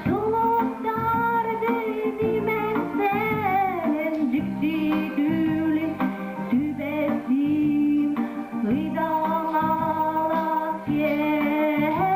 сулустар динимэхтэн, Дьикти түүлү түбэстим, ыйдаҥалаах киэһэҕэ.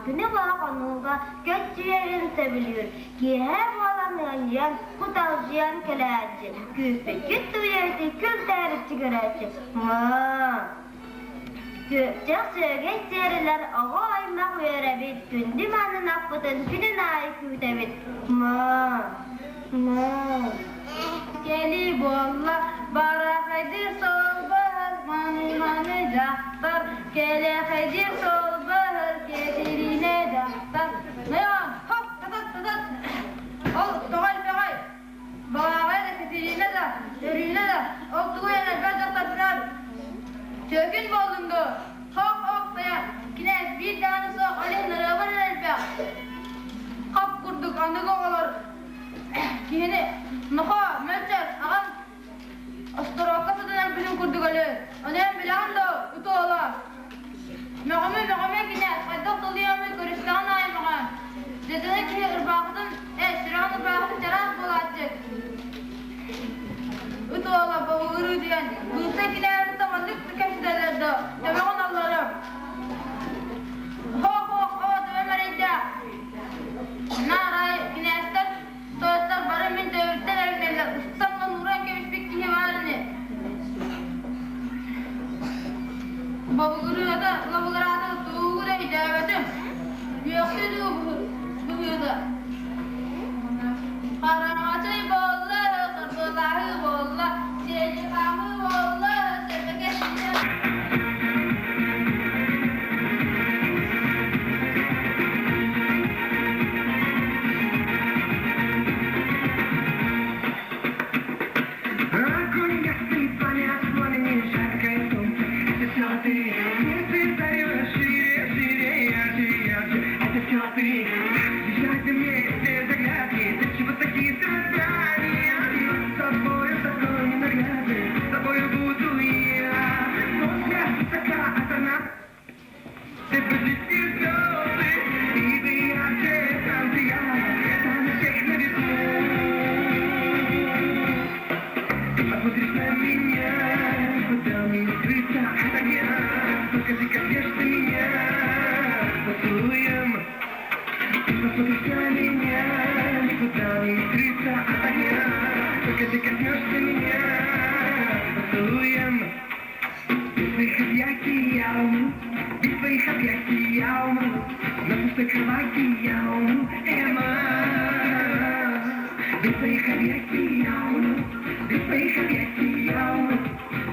Күнү быһа хонууга көччүйэрин сөбүлүүр, киэһэ буолан ыанньыйан, куталдьыйан кэлээччи, күүппүккүт туйайты күл тээриччи көрөөччү. Күөрчэх сүөгэй сиэрилэр оҕо аймах үөрэбит, күндү маанын аппытын күнүн аайы күүтэбит. Кэлии буолла, барахайдыыр суолбаһар, маны-маны дьахтар, кэлэхэйдиир суолбаһар, Кэтириинэ дьахтар. Нойон, хоп, татат, татат. Ол тоҕо элбэҕэй? Балааҕай да, Кэтириинэ да, Өрүүнэ да, ол тугу эн элбэх дьахтарбынан Чөөкүн буоллуҥ дуо? Хоп, хоп, тайа, кинээс биир даҕаны суох, ол иһин ырыабар эрэ элбэх. Хараҥачый Хараҥачый буолла, кыргылаһыы буолла, сиэли хаамыы буолла, сэрбэкэ Огонь ясный, пламя пламени, жаркое солнце, это все ты. Мир ты дарила шире, шире, ярче, ярче, это все ты. Бежать вместе загадки, для чего такие страдания? С тобою такой ненаглядный, с тобою буду я. Солнце высока от нас, ты почти звезды, и ты ярче, там, где я, там всех на виду. Ты посмотришь на меня, куда мне скрыться от огня? Только ты коснешься меня поцелуем. Ты посмотришь на меня, никуда не скрыться от огня. Только ты коснешься меня поцелуем. Без твоих объятий я умру, без твоих объятий я умру. На пустой кровати я умру, Эмма. Без твоих объятий я умру, без твоих объятий я умру.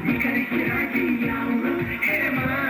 Не корысти ради я умру, Эмма.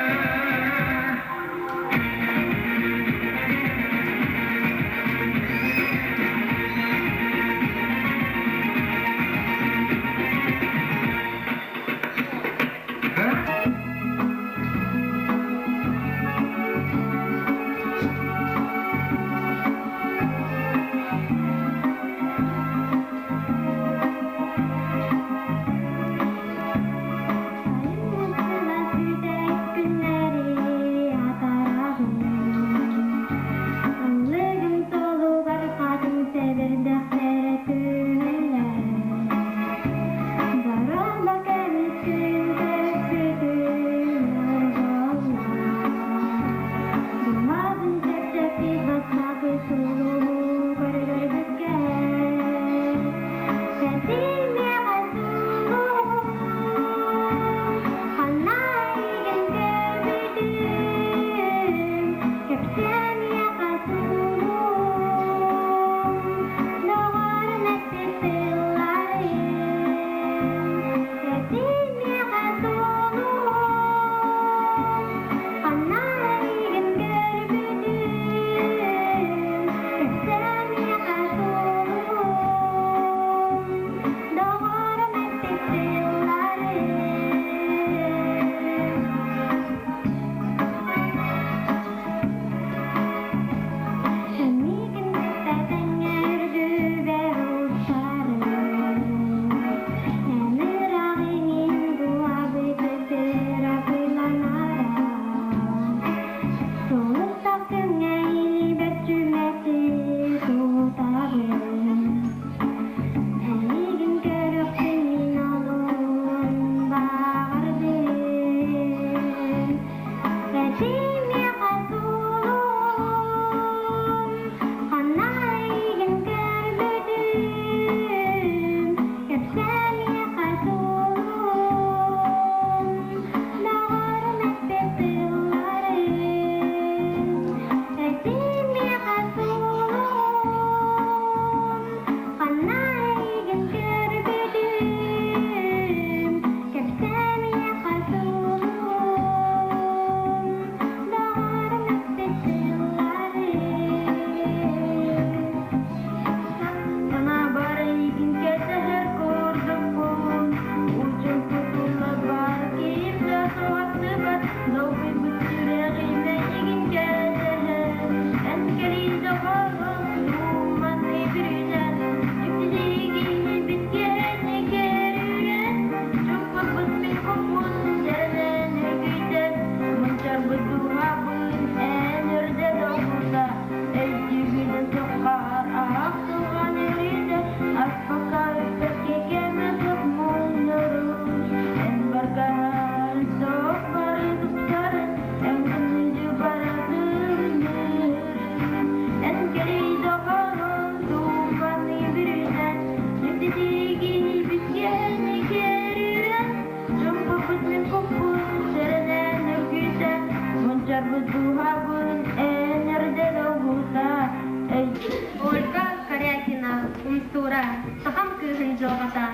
дьылҕата, сахам кыыһын дьылҕата.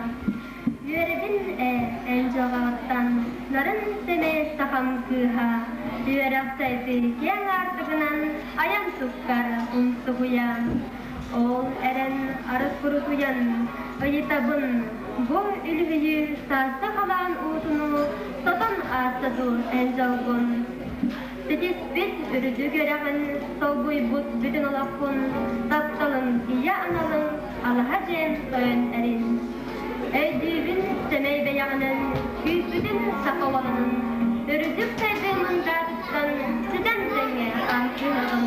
Үөрэбин ээ, эн дьылҕаҕыттан, нарын сэмэй сахам кыыһа. Үөрэх сайдыы киэҥ аартыгынан айан туккар умсугуйа. Ол эрэн арыт курутуйан ыйытабын, бу үлүһүйүү сааскы халаан уутунуу сотон ааста дуу эн дьолгун? Ситиспит үрдүк үөрэҕин солбуйбут бүтүн олоххун, тапталын ийэ аналын алаһа дьиэн тойон эрин. Өйдүүбүн сэмэй бэйэҕинэн күүппүтүн саха уоланын, үрдүк сайдыы мындаатыттан ситэн тэҥҥэ аахсыһаҕын.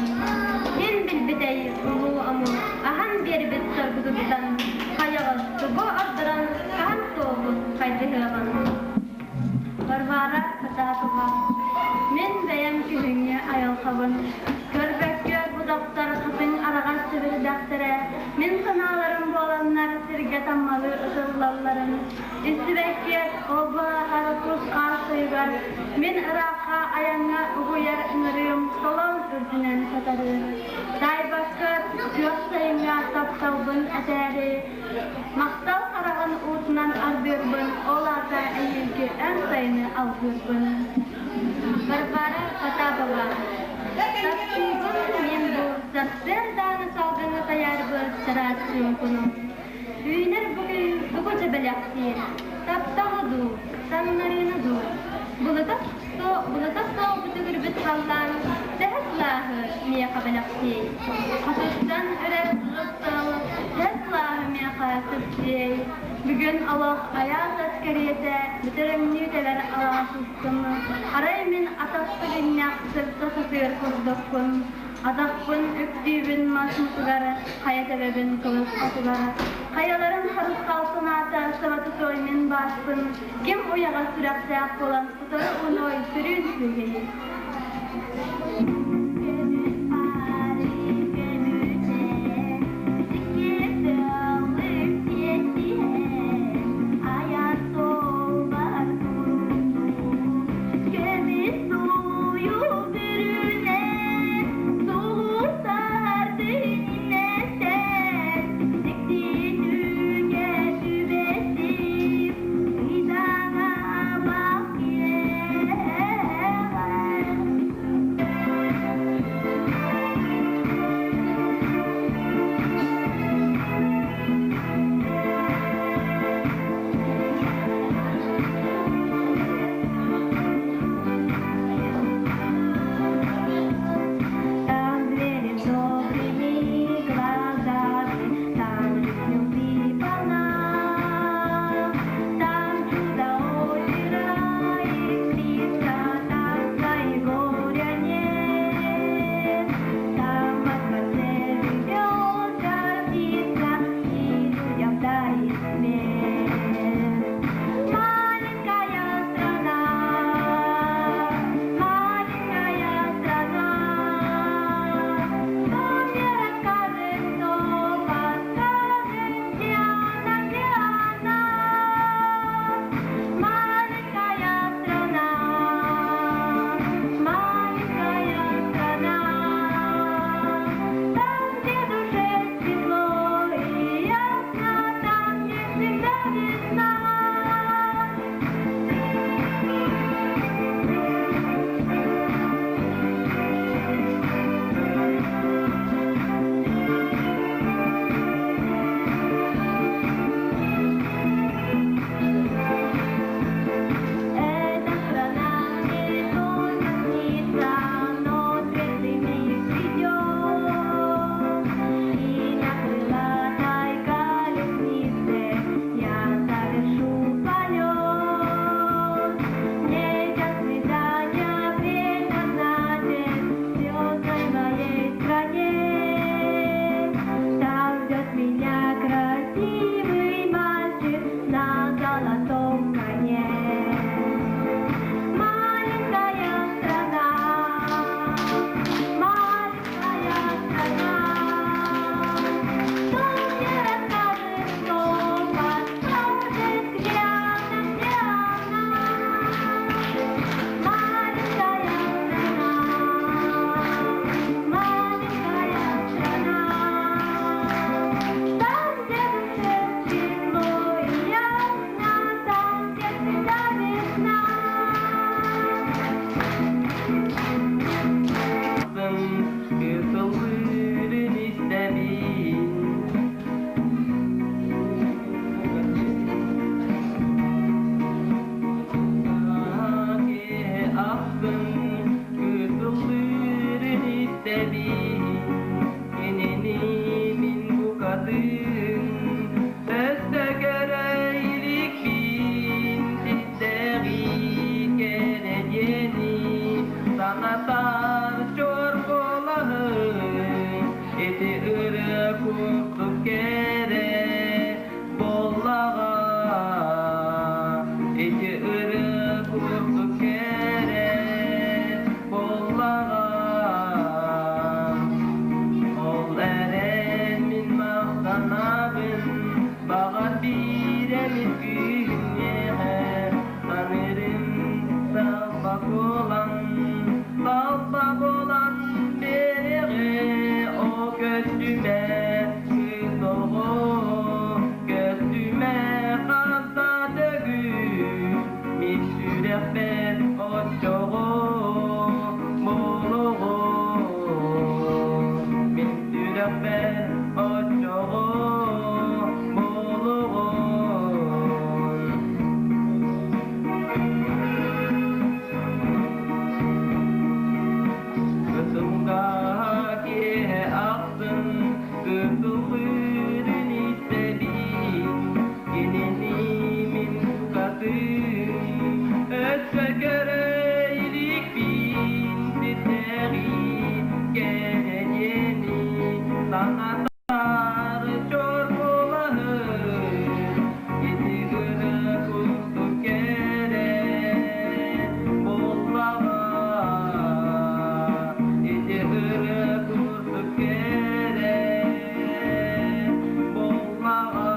Ким билбитэй улуу омук аһан биэрбит соргутуттан хайаҕас тугу ордорон хаһан суолбут хайдыһыаҕын. Варвара Потапова Мин бэйэм күһүҥҥү айылҕабын көрбөккө будахтар хатыҥ араҕас сэбирдэхтэрэ мин санааларым буоланнар сиргэ таммалыы ытыллалларын истибэккэ ол бааһар кус-хаас тойугар мин ыраахха айаҥҥа угуйар ыҥырыым солоон үрдүнэн сатарыыр таайбакка күөх сайыҥҥа тапталбын этээри Махтал хараҕын уутунан арбыырбын, ол аата эйиилги эн сайыны алгыырбын. Варвара Потапова Таптыыбын мин бу сарсыардааны салгыҥҥа тайаарбыт чараас чуҥкуну. Үүнэр бу күн тугу дьэ бэлэхтиир? Тапталы дуу, таҥнарыыны дуу? Былыта былыта суох бүтүгүрбүт халлаан төһө сылааһы миэхэ бэлэхтиэй? Хотуттан үрэр сыл төһө сылааһы миэхэ сөпсүөй? Бүгүн олох айаас ас кэриэтэ бүтэрөҥнүү тэбэр алаас устун. Арай мин атах сыгынньах сырса сатыыр курдукпун. Атахпын үктүүбүн мас мутугар, хайа тэбэбин кылыс хотугар. Хайаларын харысхал санаата саба тутуой мин бааспын, ким уйаҕас сүрэхтээх буолан утары унуой сүрүн сүөгэйи. Көстүмэ кыыс оҕо, көстүмэ хас да төгүл, мин сүрэхпэр оччоҕо буолуоҕу. Мин сүрэхпэр оччоҕо буолуоҕу. Кытылга киэһэ ахсын кытыллыырын истэбин, кинини мин букатын өссө көрө иликпин, сирдээҕи кэрэ диэни санатар чор буолаһын, ити гына кустук кэрэ буоллаҕа, ити ырыа курдук кэрэ буоллаҕа.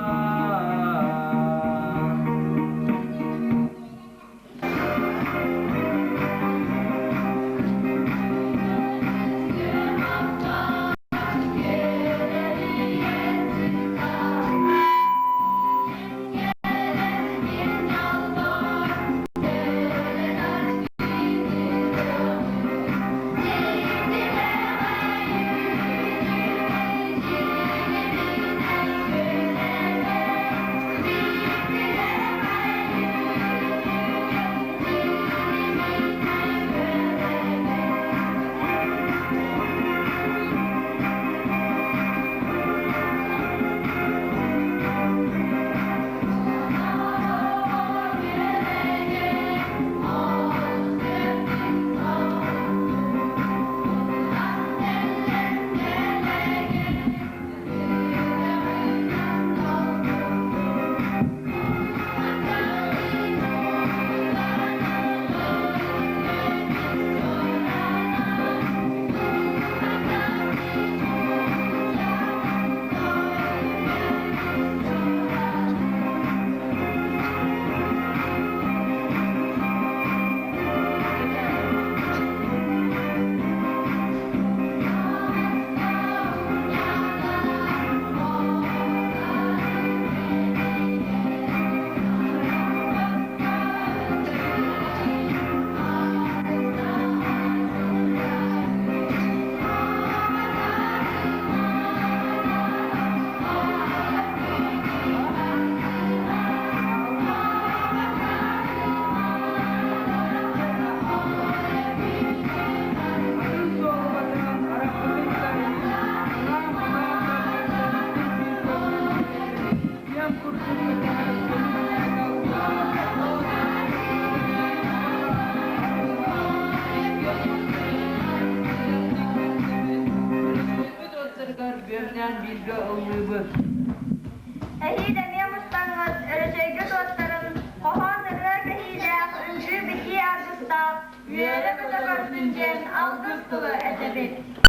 Атын суолу батыһан арахпытын да иһин, санаам анаан да мөлтөөбүттүн күүс ийэм курдук кэтэһэр көҥүл мээнэ Өрөспүүбүт уоттарыгар бүөмнээн бииргэ ыллыыбыт. Эһиил эмиэ мустаҥҥыт өрөчөйгө туоттарын, хоһоон ырыа кэһиилээх, үҥкүү-битии аргыстаах, үөрэ-көтө көрсүн диэн алгыс тылы этэбит.